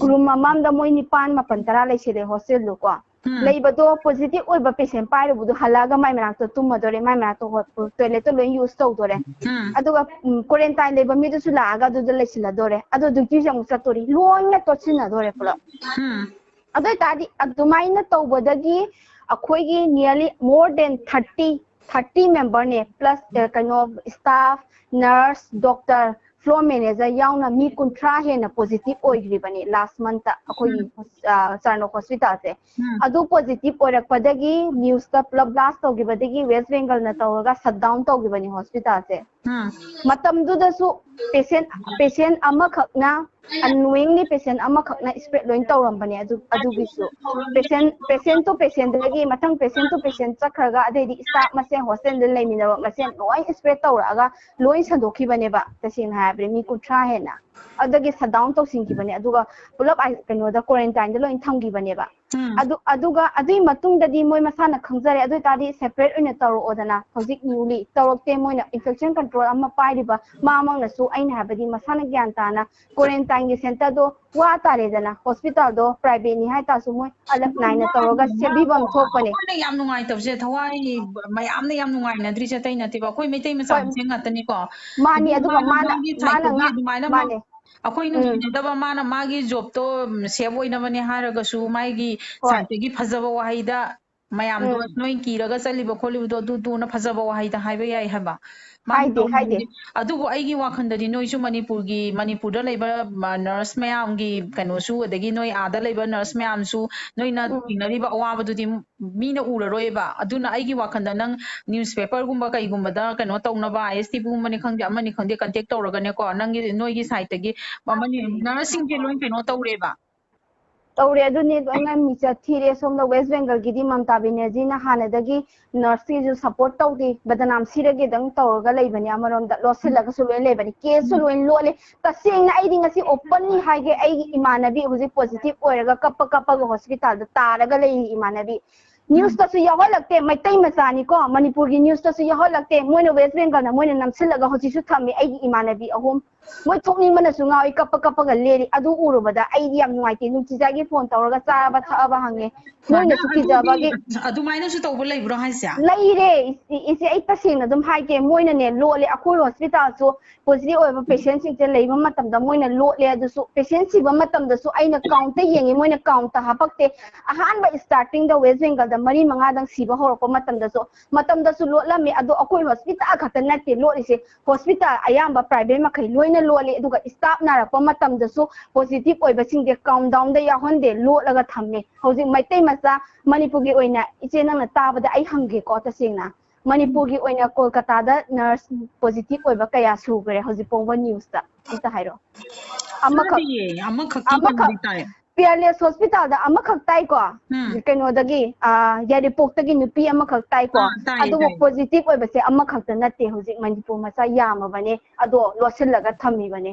ꯔꯨꯝ ꯑꯃꯃꯝꯗ ꯃꯣꯏ ꯅꯤꯄꯥꯟ, ꯃꯥꯄꯟ, ꯇꯔꯥ ꯂꯩꯁꯤꯜꯂꯦ ꯍꯣꯁꯇꯦꯜꯗꯣꯀꯣ꯫ ꯂꯩꯕꯗꯣ ꯄꯣꯖꯤꯇꯤꯚ ꯑꯣꯏꯕ ꯄꯦꯁꯦꯟ ꯄꯥꯏꯔꯨꯕꯗꯣ ꯍꯜꯂꯛꯑꯒ ꯃꯥꯏ ꯃꯅꯥꯛꯇ ꯇꯨꯝꯃꯗꯣꯔꯦ, ꯃꯥꯏ ꯃꯅꯥꯛꯇ ꯇꯣꯏꯂꯦꯠꯇꯣ ꯂꯣꯏ ꯌꯨꯁ ꯇꯧꯗꯣꯔꯦ꯫ ꯑꯗꯨꯒ ꯀ꯭ꯋꯥꯔꯦꯟꯇꯥꯏꯟ ꯂꯩꯕ ꯃꯤꯗꯨꯁꯨ ꯂꯥꯛꯑꯒ ꯑꯗꯨꯗ ꯂꯩꯁꯤꯜꯂꯗꯣꯔꯦ꯫ ꯑꯗꯣ ꯗ꯭ꯌꯨꯇꯤꯁꯦ ꯑꯃꯨꯛ ꯆꯠꯇꯣꯔꯤ, ꯂꯣꯏꯅ ꯇꯣꯠꯁꯤꯟꯅꯗꯣꯔꯦ ꯄꯨꯂꯞ꯫ ꯑꯗꯨ ꯑꯣꯏꯇꯥꯔꯗꯤ ꯑꯗꯨꯃꯥꯏꯅ ꯇꯧꯕꯗꯒꯤ ꯑꯩꯈꯣꯏꯒꯤ nearly more than thirty, thirty memberꯅꯦ, plus ꯀꯩꯅꯣ, staff, nurse, doctor, floor manager ꯌꯥꯎꯅ ꯃꯤ ꯀꯨꯟꯊ꯭ꯔꯥ ꯍꯦꯟꯅ ꯄꯣꯖꯤꯇꯤꯚ ꯑꯣꯏꯈ꯭ꯔꯤꯕꯅꯦ ꯂꯥꯁ ꯃꯟꯠꯇ ꯑꯩꯈꯣꯏꯒꯤ ꯆꯥꯔꯅꯣꯛ ꯍꯣꯁꯄꯤꯇꯥꯜꯁꯦ꯫ ꯑꯗꯨ ꯄꯣꯖꯤꯇꯤꯚ ꯑꯣꯏꯔꯛꯄꯗꯒꯤ ꯅ꯭ꯌꯨꯁꯇ ꯄꯨꯂꯞ ꯕ꯭ꯂꯥꯁ ꯇꯧꯈꯤꯕꯗꯒꯤ ꯋꯦꯁ ꯕꯦꯡꯒꯜꯅ ꯇꯧꯔꯒ ꯁꯠ ꯗꯥꯎꯟ ꯇꯧꯈꯤꯕꯅꯦ ꯍꯣꯁꯄꯤꯇꯥꯜꯁꯦ꯫ ꯃꯇꯝꯗꯨꯗꯁꯨ ꯄꯦꯁꯦꯟ ꯄꯦꯁꯦꯟ ꯑꯃꯈꯛꯅ ꯑꯟꯅꯣꯋꯤꯡꯂꯤ ꯄꯦꯁꯦꯟ ꯑꯃꯈꯛꯅ ꯁ꯭ꯄ꯭ꯔꯦꯗ ꯂꯣꯏ ꯇꯧꯔꯝꯕꯅꯦ꯫ ꯑꯗꯨ ꯑꯗꯨꯒꯤꯁꯨ ꯄꯦꯁꯦꯟ ꯄꯦꯁꯦꯟ ꯇꯨ ꯄꯦꯁꯦꯟꯗꯒꯤ ꯃꯊꯪ ꯄꯦꯁꯦꯟ ꯇꯨ ꯄꯦꯁꯦꯟ ꯆꯠꯈ꯭ꯔꯒ ꯑꯗꯩꯗꯤ ꯁ꯭ꯇꯥꯐ ꯃꯁꯦꯟ ꯍꯣꯁꯇꯦꯜꯗ ꯂꯩꯃꯤꯟꯅꯕ ꯃꯁꯦꯟ ꯂꯣꯏ ꯁ꯭ꯄ꯭ꯔꯦꯗ ꯇꯧꯔꯛꯑꯒ ꯂꯣꯏ ꯁꯟꯗꯣꯛꯈꯤꯕꯅꯦꯕ꯫ ꯇꯁꯦꯡꯅ ꯍꯥꯏꯔꯕꯗꯤ ꯃꯤ ꯀꯨꯟꯊ꯭ꯔꯥ ꯍꯦꯟꯅ ꯑꯗꯨꯗꯒꯤ ꯁꯠ ꯗꯥꯎꯟ ꯇꯧꯁꯤꯟꯈꯤꯕꯅꯦ꯫ ꯑꯗꯨꯒ ꯄꯨꯂꯞ ꯑꯥꯏ- ꯀꯩꯅꯣꯗ ꯀ꯭ꯋꯥꯔꯦꯟꯇꯥꯏꯟꯗ ꯂꯣꯏ ꯊꯝꯈꯤꯕꯅꯦꯕ꯫ ꯑꯗꯨ ꯑꯗꯨꯒ ꯑꯗꯨꯒꯤ ꯃꯇꯨꯡꯗꯗꯤ ꯃꯣꯏ ꯃꯁꯥꯅ ꯈꯪꯖꯔꯦ꯫ ꯑꯗꯨ ꯑꯣꯏꯇꯥꯔꯗꯤ ꯁꯦꯄꯔꯦꯠ ꯑꯣꯏꯅ ꯇꯧꯔꯛꯑꯣꯗꯅ꯫ ꯍꯧꯖꯤꯛ ꯅ꯭ꯌꯨꯂꯤ ꯇꯧꯔꯛꯇꯦ꯫ ꯃꯣꯏꯅ ꯏꯟꯐꯦꯛꯁꯟ ꯀꯟꯇ꯭ꯔꯣꯜ ꯑꯃ ꯄꯥꯏꯔꯤꯕ ꯃꯥꯃꯛꯅꯁꯨ ꯑꯩꯅ ꯍꯥꯏꯕꯗꯤ ꯃꯁꯥꯅ ꯒ꯭ꯌꯥꯟ ꯇꯥꯅ ꯀ꯭ꯋꯥꯔꯦꯟꯇꯥꯏꯟꯒꯤ ꯁꯦꯟꯇꯔꯗꯣ ꯋꯥ ꯇꯥꯔꯦꯗꯅ꯫ ꯍꯣꯁꯄꯤꯇꯥꯜꯗꯣ ꯄ꯭ꯔꯥꯏꯚꯦꯠꯅꯤ ꯍꯥꯏꯇꯥꯔꯁꯨ ꯃꯣꯏ ꯑꯂꯛ ꯅꯥꯏꯅ ꯇꯧꯔꯒ ꯁꯦꯝꯕꯤꯐꯝ ꯊꯣꯛꯄꯅꯦ꯫ ꯑꯩꯈꯣꯏꯅ ꯌꯥꯝ ꯅꯨꯡꯉꯥꯏꯇꯕꯁꯦ, ꯊꯋꯥꯏ ꯃꯌꯥꯝꯅ ꯌꯥꯝ ꯅꯨꯡꯉꯥꯏꯅꯗ꯭ꯔꯤꯁꯦ ꯑꯇꯩ ꯅꯠꯇꯦꯕ, ꯑꯩꯈꯣꯏ ꯃꯩꯇꯩ ꯃꯆꯥ ꯍꯣꯏ꯫ ꯃꯁꯦꯟ ꯉꯥꯛꯇꯅꯤꯀꯣ꯫ ꯃꯥꯅꯤ꯫ ꯑꯗꯨꯒ ꯃꯥꯅ ꯃꯥꯅ ꯃꯥꯒꯤ ꯃꯥꯅ ꯁꯥꯏꯠꯇꯒꯤ ꯉꯥ- ꯑꯗꯨꯃꯥꯏꯅ ꯃꯥꯅꯦ꯫ ꯑꯩꯈꯣꯏ ꯎꯝ꯫ ꯅꯨꯡꯁꯤꯅꯗꯕ ꯃꯥꯅ ꯃꯥꯒꯤ ꯖꯣꯕꯇꯣ, ꯎꯝ, ꯁꯦꯐ ꯑꯣꯏꯅꯕꯅꯦ ꯍꯥꯏꯔꯒꯁꯨ ꯃꯥꯒꯤ ꯍꯣꯏ꯫ ꯁꯥꯏꯠꯇꯒꯤ ꯐꯖꯕ ꯋꯥꯍꯩꯗ ꯃꯌꯥꯝꯗꯣ ꯎꯝ꯫ ꯅꯣꯏ ꯀꯤꯔꯒ ꯆꯠꯂꯤꯕ ꯈꯣꯠꯂꯤꯕꯗꯣ ꯑꯗꯨ ꯗꯨꯅ ꯐꯖꯕ ꯋꯥꯍꯩꯗ ꯍꯥꯏꯕ ꯌꯥꯏ ꯍꯥꯏꯕ꯫ ꯃꯥꯅ ꯍꯥꯏꯗꯦ, ꯍꯥꯏꯗꯦ꯫ ꯇꯧꯅꯤꯡꯉꯤ-, ꯑꯗꯨꯕꯨ ꯑꯩꯒꯤ ꯋꯥꯈꯜꯗꯗꯤ ꯅꯣꯏꯁꯨ ꯃꯅꯤꯄꯨꯔꯒꯤ, ꯃꯅꯤꯄꯨꯔꯗ ꯂꯩꯕ, ꯃ-, ꯅꯔꯁ ꯃꯌꯥꯝꯒꯤ ꯀꯩꯅꯣꯁꯨ, ꯑꯗꯒꯤ ꯅꯣꯏ ꯑꯥꯗ ꯂꯩꯕ ꯅꯔꯁ ꯃꯌꯥꯝꯁꯨ, ꯅꯣꯏꯅ ꯎꯝ꯫ ꯊꯦꯡꯅꯔꯤꯕ ꯑꯋꯥꯕꯗꯨꯗꯤ ꯃꯤꯅ ꯎꯔꯔꯣꯏꯕ꯫ ꯑꯗꯨꯅ ꯑꯩꯒꯤ ꯋꯥꯈꯜꯗ ꯅꯪ ꯅ꯭ꯌꯨꯁꯄꯦꯄꯔꯒꯨꯝꯕ ꯀꯩꯒꯨꯝꯕꯗ ꯀꯩꯅꯣ ꯇꯧꯅꯕ, ISTVꯒꯨꯝꯕꯅꯤ ꯈꯪꯗꯦ, ꯑꯃꯅꯤ ꯈꯪꯗꯦ, ꯀꯟꯇꯦꯛ ꯇꯧꯔꯒꯅꯦꯀꯣ, ꯅꯪꯒꯤ, ꯅꯣꯏꯒꯤ ꯁꯥꯏꯠꯇꯒꯤ ꯑꯃꯅꯤ, ꯅꯔꯁꯁꯤꯡꯁꯦ ꯂꯣꯏ ꯀꯩꯅꯣ ꯇꯧꯔꯦꯕ꯫ ꯇꯧꯔꯦ, ꯑꯗꯨꯅꯤ ꯂꯣꯏꯅ ꯃꯤꯡꯆꯠ ꯊꯤꯔꯦ꯫ ꯁꯣꯝꯗ ꯋꯦꯁ ꯕꯦꯡꯒꯜꯒꯤꯗꯤ ꯃꯃꯇꯥ ꯕꯦꯅꯔꯖꯤꯅ ꯍꯥꯟꯅꯗꯒꯤ ꯅꯔꯁꯀꯤꯁꯨ ꯁꯄꯣꯔꯠ ꯇꯧꯗꯦ, ꯕꯗꯅꯥꯝ ꯁꯤꯔꯒꯦꯗꯪ ꯇꯧꯔꯒ ꯂꯩꯕꯅꯦ꯫ ꯑꯃꯔꯣꯝꯗ ꯂꯣꯠꯁꯤꯜꯂꯒꯁꯨ ꯂꯣꯏ ꯂꯩꯕꯅꯤ, ꯀꯦꯁꯁꯨ ꯂꯣꯏ ꯂꯣꯠꯂꯦ꯫ ꯇꯁꯦꯡꯅ ꯑꯩꯗꯤ ꯉꯁꯤ ꯑꯣꯄꯟꯂꯤ ꯍꯥꯏꯒꯦ, ꯑꯩꯒꯤ ꯏꯃꯥꯟꯅꯕꯤ ꯍꯧꯖꯤꯛ ꯄꯣꯖꯤꯇꯤꯚ ꯑꯣꯏꯔꯒ ꯀꯞꯄ ꯀꯞꯄꯒ ꯍꯣꯁꯄꯤꯇꯥꯜꯗ ꯇꯥꯔꯒ ꯂꯩꯔꯤ ꯏꯃꯥꯟꯅꯕꯤ꯫ ꯅ꯭ꯌꯨꯁꯇꯁꯨ ꯌꯥꯎꯍꯜꯂꯛꯇꯦ, ꯃꯩꯇꯩ ꯃꯆꯥꯅꯤꯀꯣ, ꯃꯅꯤꯄꯨꯔꯒꯤ ꯅ꯭ꯌꯨꯁꯇꯁꯨ ꯌꯥꯎꯍꯜꯂꯛꯇꯦ꯫ ꯃꯣꯏꯅ ꯋꯦꯁ ꯕꯦꯡꯒꯜꯅ ꯃꯣꯏꯅ ꯅꯝꯁꯤꯜꯂꯒ ꯍꯧꯖꯤꯛꯁꯨ ꯊꯝꯃꯤ ꯑꯩꯒꯤ ꯏꯃꯥꯟꯅꯕꯤ ꯑꯍꯨꯝ꯫ ꯃꯣꯏ ꯊꯣꯛꯅꯤꯡꯕꯅꯁꯨ ꯉꯥꯎꯏ, ꯀꯞꯄ ꯀꯞꯄꯒ ꯂꯦꯜꯂꯤ꯫ ꯑꯗꯨ ꯎꯔꯨꯕꯗ ꯑꯩꯗꯤ ꯌꯥꯝ ꯅꯨꯡꯉꯥꯏꯇꯦ꯫ ꯅꯨꯡꯇꯤꯖꯥꯏꯒꯤ ꯐꯣꯟ ꯇꯧꯔꯒ ꯆꯥꯔꯕ ꯊꯛꯑꯕ ꯍꯪꯉꯦ꯫ ꯃꯣꯏꯅꯁꯨ ꯑꯗꯨꯗꯤ ꯀꯤꯖꯕꯒꯤ ꯑꯗꯨꯃꯥꯏꯅꯁꯨ ꯇꯧꯕ ꯂꯩꯕ꯭ꯔꯣ ꯍꯥꯏꯁꯦ? ꯂꯩꯔꯦ, ꯏ-, ꯏꯆꯦ, ꯑꯩ ꯇꯁꯦꯡꯅ ꯑꯗꯨꯝ ꯍꯥꯏꯒꯦ, ꯃꯣꯏꯅꯅꯦ ꯂꯣꯠꯂꯦ꯫ ꯑꯩꯈꯣꯏ ꯍꯣꯁꯄꯤꯇꯥꯜꯁꯨ ꯄꯣꯖꯤꯇꯤꯚ ꯑꯣꯏꯕ ꯄꯦꯁꯦꯟꯁꯤꯡꯁꯦ ꯂꯩꯕ ꯃꯇꯝꯗ ꯃꯣꯏꯅ ꯂꯣꯠꯂꯦ꯫ ꯑꯗꯨꯁꯨ ꯄꯦꯁꯦꯟ ꯁꯤꯕ ꯃꯇꯝꯗꯁꯨ ꯑꯩꯅ ꯀꯥꯎꯟꯠꯇ ꯌꯦꯡꯉꯤ, ꯃꯣꯏꯅ ꯀꯥꯎꯟꯠꯇ ꯍꯥꯄꯛꯇꯦ꯫ ꯑꯍꯥꯟꯕ ꯁ꯭ꯇꯥꯔꯇꯤꯡꯗ ꯋꯦꯁ ꯕꯦꯡꯒꯜꯗ ꯃꯔꯤ ꯃꯉꯥꯗꯪ ꯁꯤꯕ ꯍꯧꯔꯛꯄ ꯃꯇꯝꯗꯁꯨ, ꯃꯇꯝꯗꯁꯨ ꯂꯣꯠꯂꯝꯃꯤ꯫ ꯑꯗꯣ ꯑꯩꯈꯣꯏ ꯍꯣꯁꯄꯤꯇꯥꯜ ꯈꯛꯇ ꯅꯠꯇꯦ ꯂꯣꯠꯂꯤꯁꯦ, ꯍꯣꯁꯄꯤꯇꯥꯜ ꯑꯌꯥꯝꯕ ꯄ꯭ꯔꯥꯏꯚꯦꯠ ꯃꯈꯩ ꯂꯣꯏꯅ ꯂꯣꯠꯂꯤ꯫ ꯑꯗꯨꯒ ꯁ꯭ꯇꯥꯐ ꯅꯥꯔꯛꯄ ꯃꯇꯝꯗꯁꯨ ꯄꯣꯖꯤꯇꯤꯚ ꯑꯣꯏꯕꯁꯤꯡꯁꯦ ꯀꯥꯎꯟꯗꯥꯎꯟꯗ ꯌꯥꯎꯍꯟꯗꯦ, ꯂꯣꯠꯂꯒ ꯊꯝꯃꯦ꯫ ꯍꯧꯖꯤꯛ ꯃꯩꯇꯩ ꯃꯆꯥ ꯃꯅꯤꯄꯨꯔꯒꯤ ꯑꯣꯏꯅ, ꯏꯆꯦ, ꯅꯪꯅ ꯇꯥꯕꯗ ꯑꯩ ꯍꯪꯒꯦꯀꯣ, ꯇꯁꯦꯡꯅ ꯃꯅꯤꯄꯨꯔꯒꯤ ꯑꯣꯏꯅ ꯀꯣꯜꯀꯇꯥꯗ ꯅꯔꯁ ꯄꯣꯖꯤꯇꯤꯚ ꯑꯣꯏꯕ ꯀꯌꯥ ꯁꯨꯈ꯭ꯔꯦ ꯍꯧꯖꯤꯛ ꯐꯥꯎꯕ ꯅ꯭ꯌꯨꯁꯇ? ꯑꯝꯇ ꯍꯥꯏꯔꯛꯑꯣ꯫ ꯑꯃꯈꯛ, ꯇꯥꯗꯤꯌꯦ, ꯑꯃꯈꯛꯀꯤ ꯑꯃꯈꯛ, ꯃꯃꯤꯡꯗꯤ ꯇꯥꯏ꯫ ꯄꯤꯌꯔꯂꯦꯁ ꯍꯣꯁꯄꯤꯇꯥꯜꯗ ꯑꯃꯈꯛ ꯇꯥꯏꯀꯣ꯫ ꯎꯝ꯫ ꯀꯩꯅꯣꯗꯒꯤ, ꯑꯥ, ꯌꯥꯏꯔꯤꯄꯣꯛꯇꯒꯤ ꯅꯨꯄꯤ ꯑꯃꯈꯛ ꯇꯥꯏꯀꯣ꯫ ꯑꯥ, ꯇꯥꯏꯌꯦ, ꯑꯗꯨꯕꯨ ꯇꯥꯏꯌꯦ꯫ ꯄꯣꯖꯤꯇꯤꯚ ꯑꯣꯏꯕꯁꯦ ꯑꯃꯈꯛꯇ ꯅꯠꯇꯦ, ꯍꯧꯖꯤꯛ ꯃꯅꯤꯄꯨꯔ ꯃꯆꯥ ꯌꯥꯝꯃꯕꯅꯦ, ꯑꯗꯣ ꯂꯣꯠꯁꯤꯜꯂꯒ ꯊꯝꯃꯤꯕꯅꯦ꯫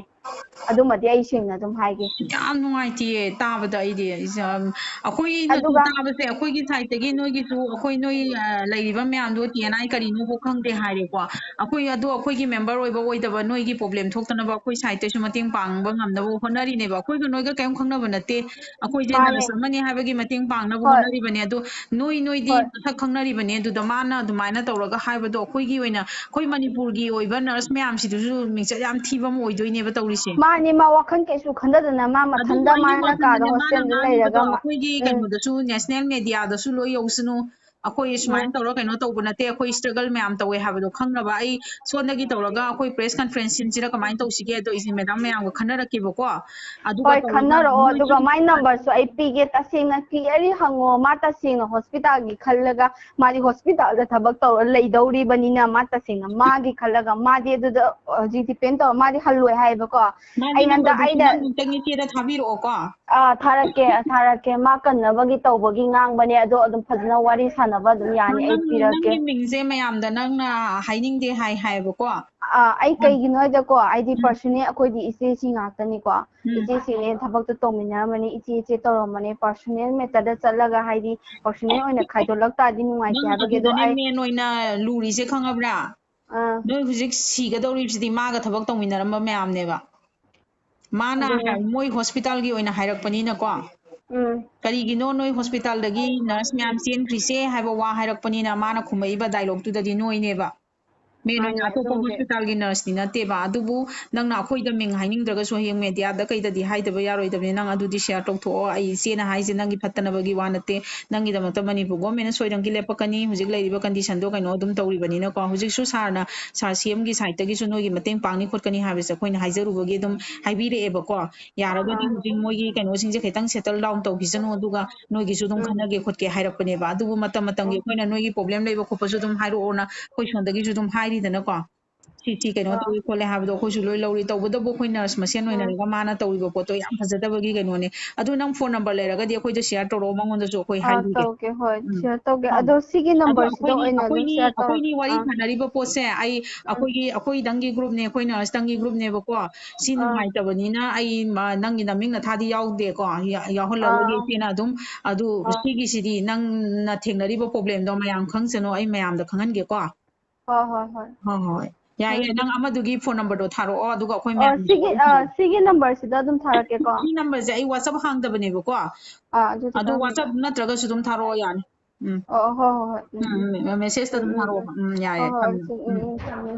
ꯑꯗꯨꯃꯗꯤ ꯑꯩ ꯁꯦꯡꯅ ꯑꯗꯨꯝ ꯍꯥꯏꯒꯦ꯫ ꯌꯥꯝ ꯅꯨꯡꯉꯥꯏꯇꯤꯌꯦ ꯇꯥꯕꯗ ꯑꯩꯗꯤ꯫ ꯏꯁ, ꯑꯝ, ꯑꯩꯈꯣꯏꯅꯁꯨ ꯑꯗꯨꯒ ꯇꯥꯕꯁꯦ, ꯑꯩꯈꯣꯏꯒꯤ ꯁꯥꯏꯠꯇꯒꯤ ꯅꯣꯏꯒꯤꯁꯨ, ꯑꯩꯈꯣꯏ ꯅꯣꯏ, ꯑ, ꯂꯩꯔꯤꯕ ꯃꯌꯥꯝꯗꯣ TNI ꯀꯔꯤꯅꯣꯕꯨ ꯈꯪꯗꯦ ꯍꯥꯏꯔꯦꯀꯣ꯫ ꯑꯩꯈꯣꯏ ꯑꯗꯣ ꯑꯩꯈꯣꯏꯒꯤ ꯃꯦꯝꯕꯔ ꯑꯣꯏꯕ ꯑꯣꯏꯗꯕ ꯅꯣꯏꯒꯤ ꯄ꯭ꯔꯣꯕ꯭ꯂꯦꯝ ꯊꯣꯛꯇꯅꯕ ꯑꯩꯈꯣꯏ ꯁꯥꯏꯠꯇꯩꯁꯨ ꯃꯇꯦꯡ ꯄꯥꯡꯕ ꯉꯝꯅꯕ ꯍꯣꯠꯅꯔꯤꯅꯦꯕ꯫ ꯑꯩꯈꯣꯏꯒ ꯅꯣꯏꯒ ꯀꯔꯤꯝ ꯈꯪꯅꯕ ꯅꯠꯇꯦ꯫ ꯑꯩꯈꯣꯏꯁꯦ ꯃꯥꯅꯦ꯫ ꯅꯔꯁ ꯑꯃꯅꯤ ꯍꯥꯏꯕꯒꯤ ꯃꯇꯦꯡ ꯄꯥꯡꯅꯕ ꯍꯣꯏ꯫ ꯍꯣꯠꯅꯔꯤꯕꯅꯦ꯫ ꯑꯗꯨ ꯅꯣꯏ ꯅꯣꯏꯗꯤ ꯍꯣꯏ꯫ ꯃꯁꯛ ꯈꯪꯅꯔꯤꯕꯅꯦ꯫ ꯑꯗꯨꯗ ꯃꯥꯅ ꯑꯗꯨꯃꯥꯏꯅ ꯇꯧꯔꯒ ꯍꯥꯏꯕꯗꯣ ꯑꯩꯈꯣꯏꯒꯤ ꯑꯣꯏꯅ, ꯑꯩꯈꯣꯏ ꯃꯅꯤꯄꯨꯔꯒꯤ ꯑꯣꯏꯕ ꯅꯔꯁ ꯃꯌꯥꯝꯁꯤꯗꯨꯁꯨ ꯃꯤꯡꯆꯠ ꯌꯥꯝ ꯊꯤꯕ ꯑꯃ ꯑꯣꯏꯗꯣꯏꯅꯦꯕ ꯇꯧꯔꯤꯁꯦ꯫ ꯃꯥꯅꯦ, ꯃꯥ ꯋꯥꯈꯜ ꯀꯩꯁꯨ ꯈꯟꯗꯗꯅ ꯃꯥ ꯑꯗꯨꯕꯨ ꯃꯊꯟꯇ ꯑꯩꯅ ꯃꯥꯅ ꯀꯥꯗ ꯍꯥꯏꯕꯗꯤꯅꯦ, ꯃꯥꯅ ꯍꯣꯁꯇꯦꯜꯗ ꯉꯥꯡꯉꯤꯕꯗꯣ ꯂꯩꯔꯒ ꯃꯥ-, ꯑꯩꯈꯣꯏꯒꯤ ꯎꯝ꯫ ꯀꯩꯅꯣꯗꯁꯨ, ꯅꯦꯁꯅꯦꯜ ꯃꯦꯗꯤꯌꯥꯗꯁꯨ ꯂꯣꯏ ꯌꯧꯁꯅꯨ, ꯑꯩꯈꯣꯏ ꯁꯨꯃꯥꯏꯅ ꯎꯝ꯫ ꯇꯧꯔ ꯀꯩꯅꯣ ꯇꯧꯕ ꯅꯠꯇꯦ, ꯑꯩꯈꯣꯏ ꯁ꯭ꯇ꯭ꯔꯒꯜ ꯃꯌꯥꯝ ꯇꯧꯋꯦ ꯍꯥꯏꯕꯗꯣ ꯈꯪꯅꯕ꯫ ꯑꯩ ꯁꯣꯝꯗꯒꯤ ꯇꯧꯔꯒ ꯑꯩꯈꯣꯏ ꯄ꯭ꯔꯦꯁ ꯀꯟꯐ꯭ꯔꯦꯟꯁ ꯁꯤꯟꯁꯤꯔ ꯀꯃꯥꯏꯅ ꯇꯧꯁꯤꯒꯦ ꯑꯗꯣ, ꯏꯆꯦ ꯃꯦꯗꯥꯝ ꯃꯌꯥꯝꯒ ꯈꯟꯅꯔꯛꯀꯦꯕꯀꯣ꯫ ꯑꯗꯨꯒ ꯍꯣꯏ, ꯇꯧꯔꯒ ꯈꯟꯅꯔꯛꯑꯣ꯫ ꯃꯣꯏ ꯑꯗꯨꯒ ꯃꯥꯏ ꯅꯝꯕꯔꯁꯨ ꯑꯩ ꯄꯤꯒꯦ, ꯇꯁꯦꯡꯅ ꯀ꯭ꯂꯤꯌꯥꯔꯂꯤ ꯍꯪꯉꯣ꯫ ꯃꯥ ꯇꯁꯦꯡꯅ ꯍꯣꯁꯄꯤꯇꯥꯜꯒꯤ ꯈꯜꯂꯒ, ꯃꯥꯗꯤ ꯍꯣꯁꯄꯤꯇꯥꯜꯗ ꯊꯕꯛ ꯇꯧꯔ ꯂꯩꯗꯧꯔꯤꯕꯅꯤꯅ, ꯃꯥ ꯇꯁꯦꯡꯅ ꯃꯥꯒꯤ ꯈꯜꯂꯒ, ꯃꯥꯗꯤ ꯑꯗꯨꯗ ꯍꯧꯖꯤꯛ ꯗꯤꯄꯦꯟ ꯇꯧꯔ, ꯃꯥꯗꯤ ꯍꯜꯂꯣꯏ ꯍꯥꯏꯌꯦꯕꯀꯣ꯫ ꯃꯥꯒꯤ ꯑꯩ ꯍꯟꯗꯛ ꯅꯝꯕꯔꯗꯨꯁꯨ ꯑꯩꯅ ꯅꯪ ꯑꯃꯨꯛꯇꯪ ꯏꯆꯦꯗ ꯊꯥꯕꯤꯔꯛꯑꯣꯀꯣ꯫ ꯑꯥ, ꯊꯥꯔꯛꯀꯦ, ꯊꯥꯔꯛꯀꯦ꯫ ꯃꯥ ꯀꯟꯅꯕꯒꯤ ꯇꯧꯕꯒꯤ ꯉꯥꯡꯕꯅꯦ, ꯑꯗꯣ ꯑꯗꯨꯝ ꯐꯖꯅ ꯋꯥꯔꯤ ꯁꯥꯟꯅꯕ ꯑꯗꯨꯝ ꯌꯥꯅꯤ, ꯅꯪ, ꯑꯩ ꯄꯤꯔꯛꯀꯦ꯫ ꯅꯪꯒꯤ ꯃꯤꯡꯁꯦ ꯃꯌꯥꯝꯗ ꯅꯪꯅ ꯍꯥꯏꯅꯤꯡꯗꯦ ꯍꯥꯏ ꯍꯥꯏꯌꯦꯕꯀꯣ꯫ ꯑꯥ, ꯑꯩ ꯎꯝ꯫ ꯀꯩꯒꯤꯅꯣ ꯍꯥꯏꯗꯀꯣ, ꯑꯩꯗꯤ ꯎꯝ꯫ ꯄꯔꯁꯅꯦꯜ ꯑꯩꯈꯣꯏꯗꯤ ꯏꯆꯦꯁꯤ ꯉꯥꯛꯇꯅꯤꯀꯣ꯫ ꯎꯝ꯫ ꯏꯆꯦꯁꯤꯅꯦ ꯊꯕꯛꯇꯣ ꯇꯧꯃꯤꯟꯅꯔꯝꯕꯅꯦ, ꯏꯆꯦ ꯏꯆꯦ ꯇꯧꯔꯝꯕꯅꯦ꯫ ꯄꯔꯁꯅꯦꯜ ꯃꯦꯇꯔꯗ ꯆꯠꯂꯒ ꯍꯥꯏꯗꯤ ꯄꯔꯁꯅꯦꯜ ꯑꯣꯏꯅ ꯈꯥꯏꯗꯣꯛꯂꯛ ꯇꯥꯔꯗꯤ ꯅꯨꯡꯉꯥꯏꯇꯦ ꯅꯪ ꯍꯥꯏꯕꯒꯤ, ꯑꯗꯣ ꯑꯗꯨꯗꯅꯦ ꯑꯩ ꯃꯦꯟ ꯑꯣꯏꯅ ꯂꯨꯔꯤꯁꯦ ꯈꯪꯉꯕ꯭ꯔꯥ? ꯑꯥ꯫ ꯅꯣꯏ ꯍꯧꯖꯤꯛ ꯁꯤꯒꯗꯧꯔꯤꯕꯁꯤꯗꯤ ꯃꯥꯒ ꯊꯕꯛ ꯇꯧꯃꯤꯟꯅꯔꯝꯕ ꯃꯌꯥꯝꯅꯦꯕ꯫ ꯃꯥꯅ ꯑꯗꯨꯅꯦ꯫ ꯍꯥꯏ-, ꯃꯣꯏ ꯍꯣꯁꯄꯤꯇꯥꯜꯒꯤ ꯑꯣꯏꯅ ꯍꯥꯏꯔꯛꯄꯅꯤꯅꯀꯣ꯫ ꯎꯝ꯫ ꯀꯔꯤꯒꯤꯅꯣ ꯅꯣꯏ ꯍꯣꯁꯄꯤꯇꯥꯜꯗꯒꯤ ꯅꯔꯁ ꯃꯌꯥꯝ ꯆꯦꯟꯈ꯭ꯔꯤꯁꯦ ꯍꯥꯏꯕ ꯋꯥ ꯍꯥꯏꯔꯛꯄꯅꯤꯅ ꯃꯥꯅ ꯈꯨꯝꯃꯛꯏꯕ ꯗꯥꯏꯂꯣꯛꯇꯨꯗꯗꯤ ꯅꯣꯏꯅꯦꯕ꯫ ꯃꯦꯟ ꯑꯣꯏꯅ ꯃꯥꯅꯦ, ꯑꯇꯣꯞꯄ ꯑꯗꯨꯕꯨꯗꯤ꯫ ꯍꯣꯁꯄꯤꯇꯥꯜꯒꯤ ꯅꯔꯁꯇꯤ ꯅꯠꯇꯦꯕ꯫ ꯑꯗꯨꯕꯨ ꯅꯪꯅ ꯑꯩꯈꯣꯏꯗ ꯃꯤꯡ ꯍꯥꯏꯅꯤꯡꯗ꯭ꯔꯒꯁꯨ ꯍꯌꯦꯡ ꯃꯦꯗꯤꯌꯥꯗ ꯀꯩꯗꯗꯤ ꯍꯥꯏꯗꯕ ꯌꯥꯔꯣꯏꯗꯕꯅꯤ꯫ ꯅꯪ ꯑꯗꯨꯗꯤ ꯁꯤꯌꯥꯔ ꯇꯧꯊꯣꯛꯑꯣ꯫ ꯑꯩ ꯏꯆꯦꯅ ꯍꯥꯏꯁꯦ ꯅꯪꯒꯤ ꯐꯠꯇꯅꯕꯒꯤ ꯋꯥ ꯅꯠꯇꯦ꯫ ꯅꯪꯒꯤꯗꯃꯛꯇ ꯃꯅꯤꯄꯨꯔ ꯒꯣꯔꯃꯦꯟꯅ ꯁꯣꯏꯗꯅꯒꯤ ꯂꯦꯞꯄꯛꯀꯅꯤ꯫ ꯍꯧꯖꯤꯛ ꯂꯩꯔꯤꯕ ꯀꯟꯗꯤꯁꯟꯗꯣ ꯀꯩꯅꯣ ꯑꯗꯨꯝ ꯇꯧꯔꯤꯕꯅꯤꯅꯀꯣ꯫ ꯍꯧꯖꯤꯛꯁꯨ ꯁꯥꯔꯅ, ꯁꯥꯔ ꯁꯤ ꯑꯦꯝꯒꯤ ꯁꯥꯏꯠꯇꯒꯤꯁꯨ ꯅꯣꯏꯒꯤ ꯃꯇꯦꯡ ꯄꯥꯡꯅꯤ ꯈꯣꯠꯀꯅꯤ ꯍꯥꯏꯕꯁꯦ ꯑꯩꯈꯣꯏꯅ ꯍꯥꯏꯖꯔꯨꯕꯒꯤ ꯑꯗꯨꯝ ꯍꯥꯏꯕꯤꯔꯛꯑꯦꯕꯀꯣ꯫ ꯌꯥꯔꯒꯗꯤ ꯑꯥ꯫ ꯍꯧꯖꯤꯛ ꯃꯣꯏꯒꯤ ꯀꯩꯅꯣꯁꯤꯡꯁꯦ ꯈꯤꯇꯪ ꯁꯦꯇꯜ ꯗꯥꯎꯟ ꯇꯧꯈꯤꯁꯅꯨ, ꯑꯗꯨꯒ ꯅꯣꯏꯒꯤꯁꯨ ꯑꯗꯨꯝ ꯎꯝ꯫ ꯈꯟꯅꯒꯦ ꯈꯣꯠꯀꯦ ꯍꯥꯏꯔꯛꯄꯅꯦꯕ꯫ ꯑꯗꯨꯕꯨ ꯃꯇꯝ ꯃꯇꯝꯒꯤ ꯑꯥ꯫ ꯑꯩꯈꯣꯏꯅ ꯅꯣꯏꯒꯤ ꯄ꯭ꯔꯣꯕ꯭ꯂꯦꯝ ꯂꯩꯕ ꯈꯣꯠꯄꯁꯨ ꯑꯗꯨꯝ ꯍꯥꯏꯔꯛꯑꯣꯅ ꯑꯩꯈꯣꯏ ꯁꯣꯝꯗꯒꯤꯁꯨ ꯑꯗꯨꯝ ꯍꯥꯏꯔꯤꯗꯅꯀꯣ꯫ ꯁꯤ, ꯁꯤ ꯀꯩꯅꯣ ꯑꯥ꯫ ꯇꯧꯏ ꯈꯣꯠꯂꯦ ꯍꯥꯏꯕꯗꯣ ꯑꯩꯈꯣꯏꯁꯨ ꯂꯣꯏ ꯂꯧꯔꯤ꯫ ꯇꯧꯕꯇꯕꯨ ꯑꯩꯈꯣꯏ ꯅꯔꯁ ꯃꯁꯦꯟ ꯎꯝ꯫ ꯑꯣꯏꯅꯔꯒ ꯃꯥꯅ ꯇꯧꯔꯤꯕ ꯄꯣꯠꯇꯣ ꯌꯥꯝ ꯐꯖꯗꯕꯒꯤ ꯀꯩꯅꯣꯅꯦ꯫ ꯑꯗꯨ ꯅꯪ ꯐꯣꯟ ꯅꯝꯕꯔ ꯂꯩꯔꯒꯗꯤ ꯑꯩꯈꯣꯏꯗ ꯁꯤꯌꯥꯔ ꯇꯧꯔꯛꯑꯣ, ꯃꯉꯣꯟꯗꯁꯨ ꯑꯩꯈꯣꯏ ꯑꯥ, ꯍꯥꯏꯕꯤꯒꯦ꯫ ꯇꯧꯒꯦ, ꯍꯣꯏ, ꯎꯝ꯫ ꯁꯤꯌꯥꯔ ꯇꯧꯒꯦ꯫ ꯎꯝ꯫ ꯑꯗꯣ ꯁꯤꯒꯤ ꯑꯗꯣ ꯅꯝꯕꯔꯁꯤꯗ ꯑꯩꯈꯣꯏꯅꯤ, ꯑꯣꯏꯅ ꯑꯗꯨꯝ ꯑꯩꯈꯣꯏꯅꯤ, ꯁꯤꯌꯥꯔ ꯇꯧꯔꯣ꯫ ꯑꯩꯈꯣꯏꯅꯤ ꯋꯥꯔꯤ ꯑꯥ꯫ ꯁꯥꯟꯅꯔꯤꯕ ꯄꯣꯠꯁꯦ ꯑꯩ, ꯎꯝ꯫ ꯑꯩꯈꯣꯏꯒꯤ, ꯑꯩꯈꯣꯏꯗꯪꯒꯤ ꯒ꯭ꯔꯨꯞꯅꯦ, ꯑꯩꯈꯣꯏ ꯅꯔꯁꯇꯪꯒꯤ ꯒ꯭ꯔꯨꯞꯅꯦꯕꯀꯣ꯫ ꯁꯤ ꯑꯥ꯫ ꯅꯨꯡꯉꯥꯏꯇꯕꯅꯤꯅ ꯑꯩ ꯃ-, ꯅꯪꯒꯤ ꯅꯃꯤꯡ ꯅꯊꯥꯗꯤ ꯌꯥꯎꯗꯦꯀꯣ꯫ ꯌꯥ-, ꯌꯥꯎꯍꯜꯂꯔꯣꯏꯒꯦ ꯑꯥ꯫ ꯏꯆꯦꯅ ꯑꯗꯨꯝ꯫ ꯑꯗꯨ ꯑꯥ꯫ ꯁꯤꯒꯤꯁꯤꯗꯤ ꯅꯪꯅ ꯊꯦꯡꯅꯔꯤꯕ ꯄ꯭ꯔꯣꯕ꯭ꯂꯦꯝꯗꯣ ꯃꯌꯥꯝ ꯈꯪꯁꯅꯨ, ꯑꯩ ꯃꯌꯥꯝꯗ ꯈꯪꯍꯟꯒꯦꯀꯣ꯫ ꯍꯣꯏ, ꯍꯣꯏ, ꯍꯣꯏ꯫ ꯍꯣꯏ, ꯍꯣꯏ꯫ ꯌꯥꯏꯌꯦ, ꯅꯪ ꯑꯃꯗꯨꯒꯤ phone numberꯗꯣ ꯊꯥꯔꯛꯑꯣ, ꯑꯗꯨꯒ ꯑꯩꯈꯣꯏ ꯑꯣ, ꯃꯌꯥꯝ ꯁꯤꯒꯤ ꯑ, ꯁꯤꯒꯤ numberꯁꯤꯗ ꯑꯗꯨꯝ ꯊꯥꯔꯛꯀꯦꯀꯣ꯫ ꯁꯤ numberꯁꯦ ꯑꯩ WhatsApp ꯍꯥꯡꯗꯕꯅꯦꯕꯀꯣ꯫ ꯑꯥ, ꯑꯗꯨꯗꯤ ꯑꯗꯣ ꯀꯔꯝꯕ WhatsApp ꯅꯠꯇ꯭ꯔꯒꯁꯨ ꯑꯗꯨꯝ ꯊꯥꯔꯛꯑꯣ, ꯌꯥꯅꯤ꯫ ꯎꯝ ꯑꯣ, ꯍꯣꯏ, ꯍꯣꯏ, ꯍꯣꯏ꯫ ꯎꯝ, ꯎꯝ꯫ ꯎꯝ, messageꯇ ꯑꯗꯨꯝ ꯎꯝ, ꯎꯝ, ꯊꯥꯔꯛꯑꯣ꯫ ꯎꯝ꯫ ꯎꯝ, ꯌꯥꯏ, ꯍꯣꯏ, ꯌꯥꯏ, ꯍꯣꯏ, ꯊꯝꯃꯦ꯫ ꯎꯝ, ꯎꯝ, ꯎꯝ, ꯊꯝꯃꯦ꯫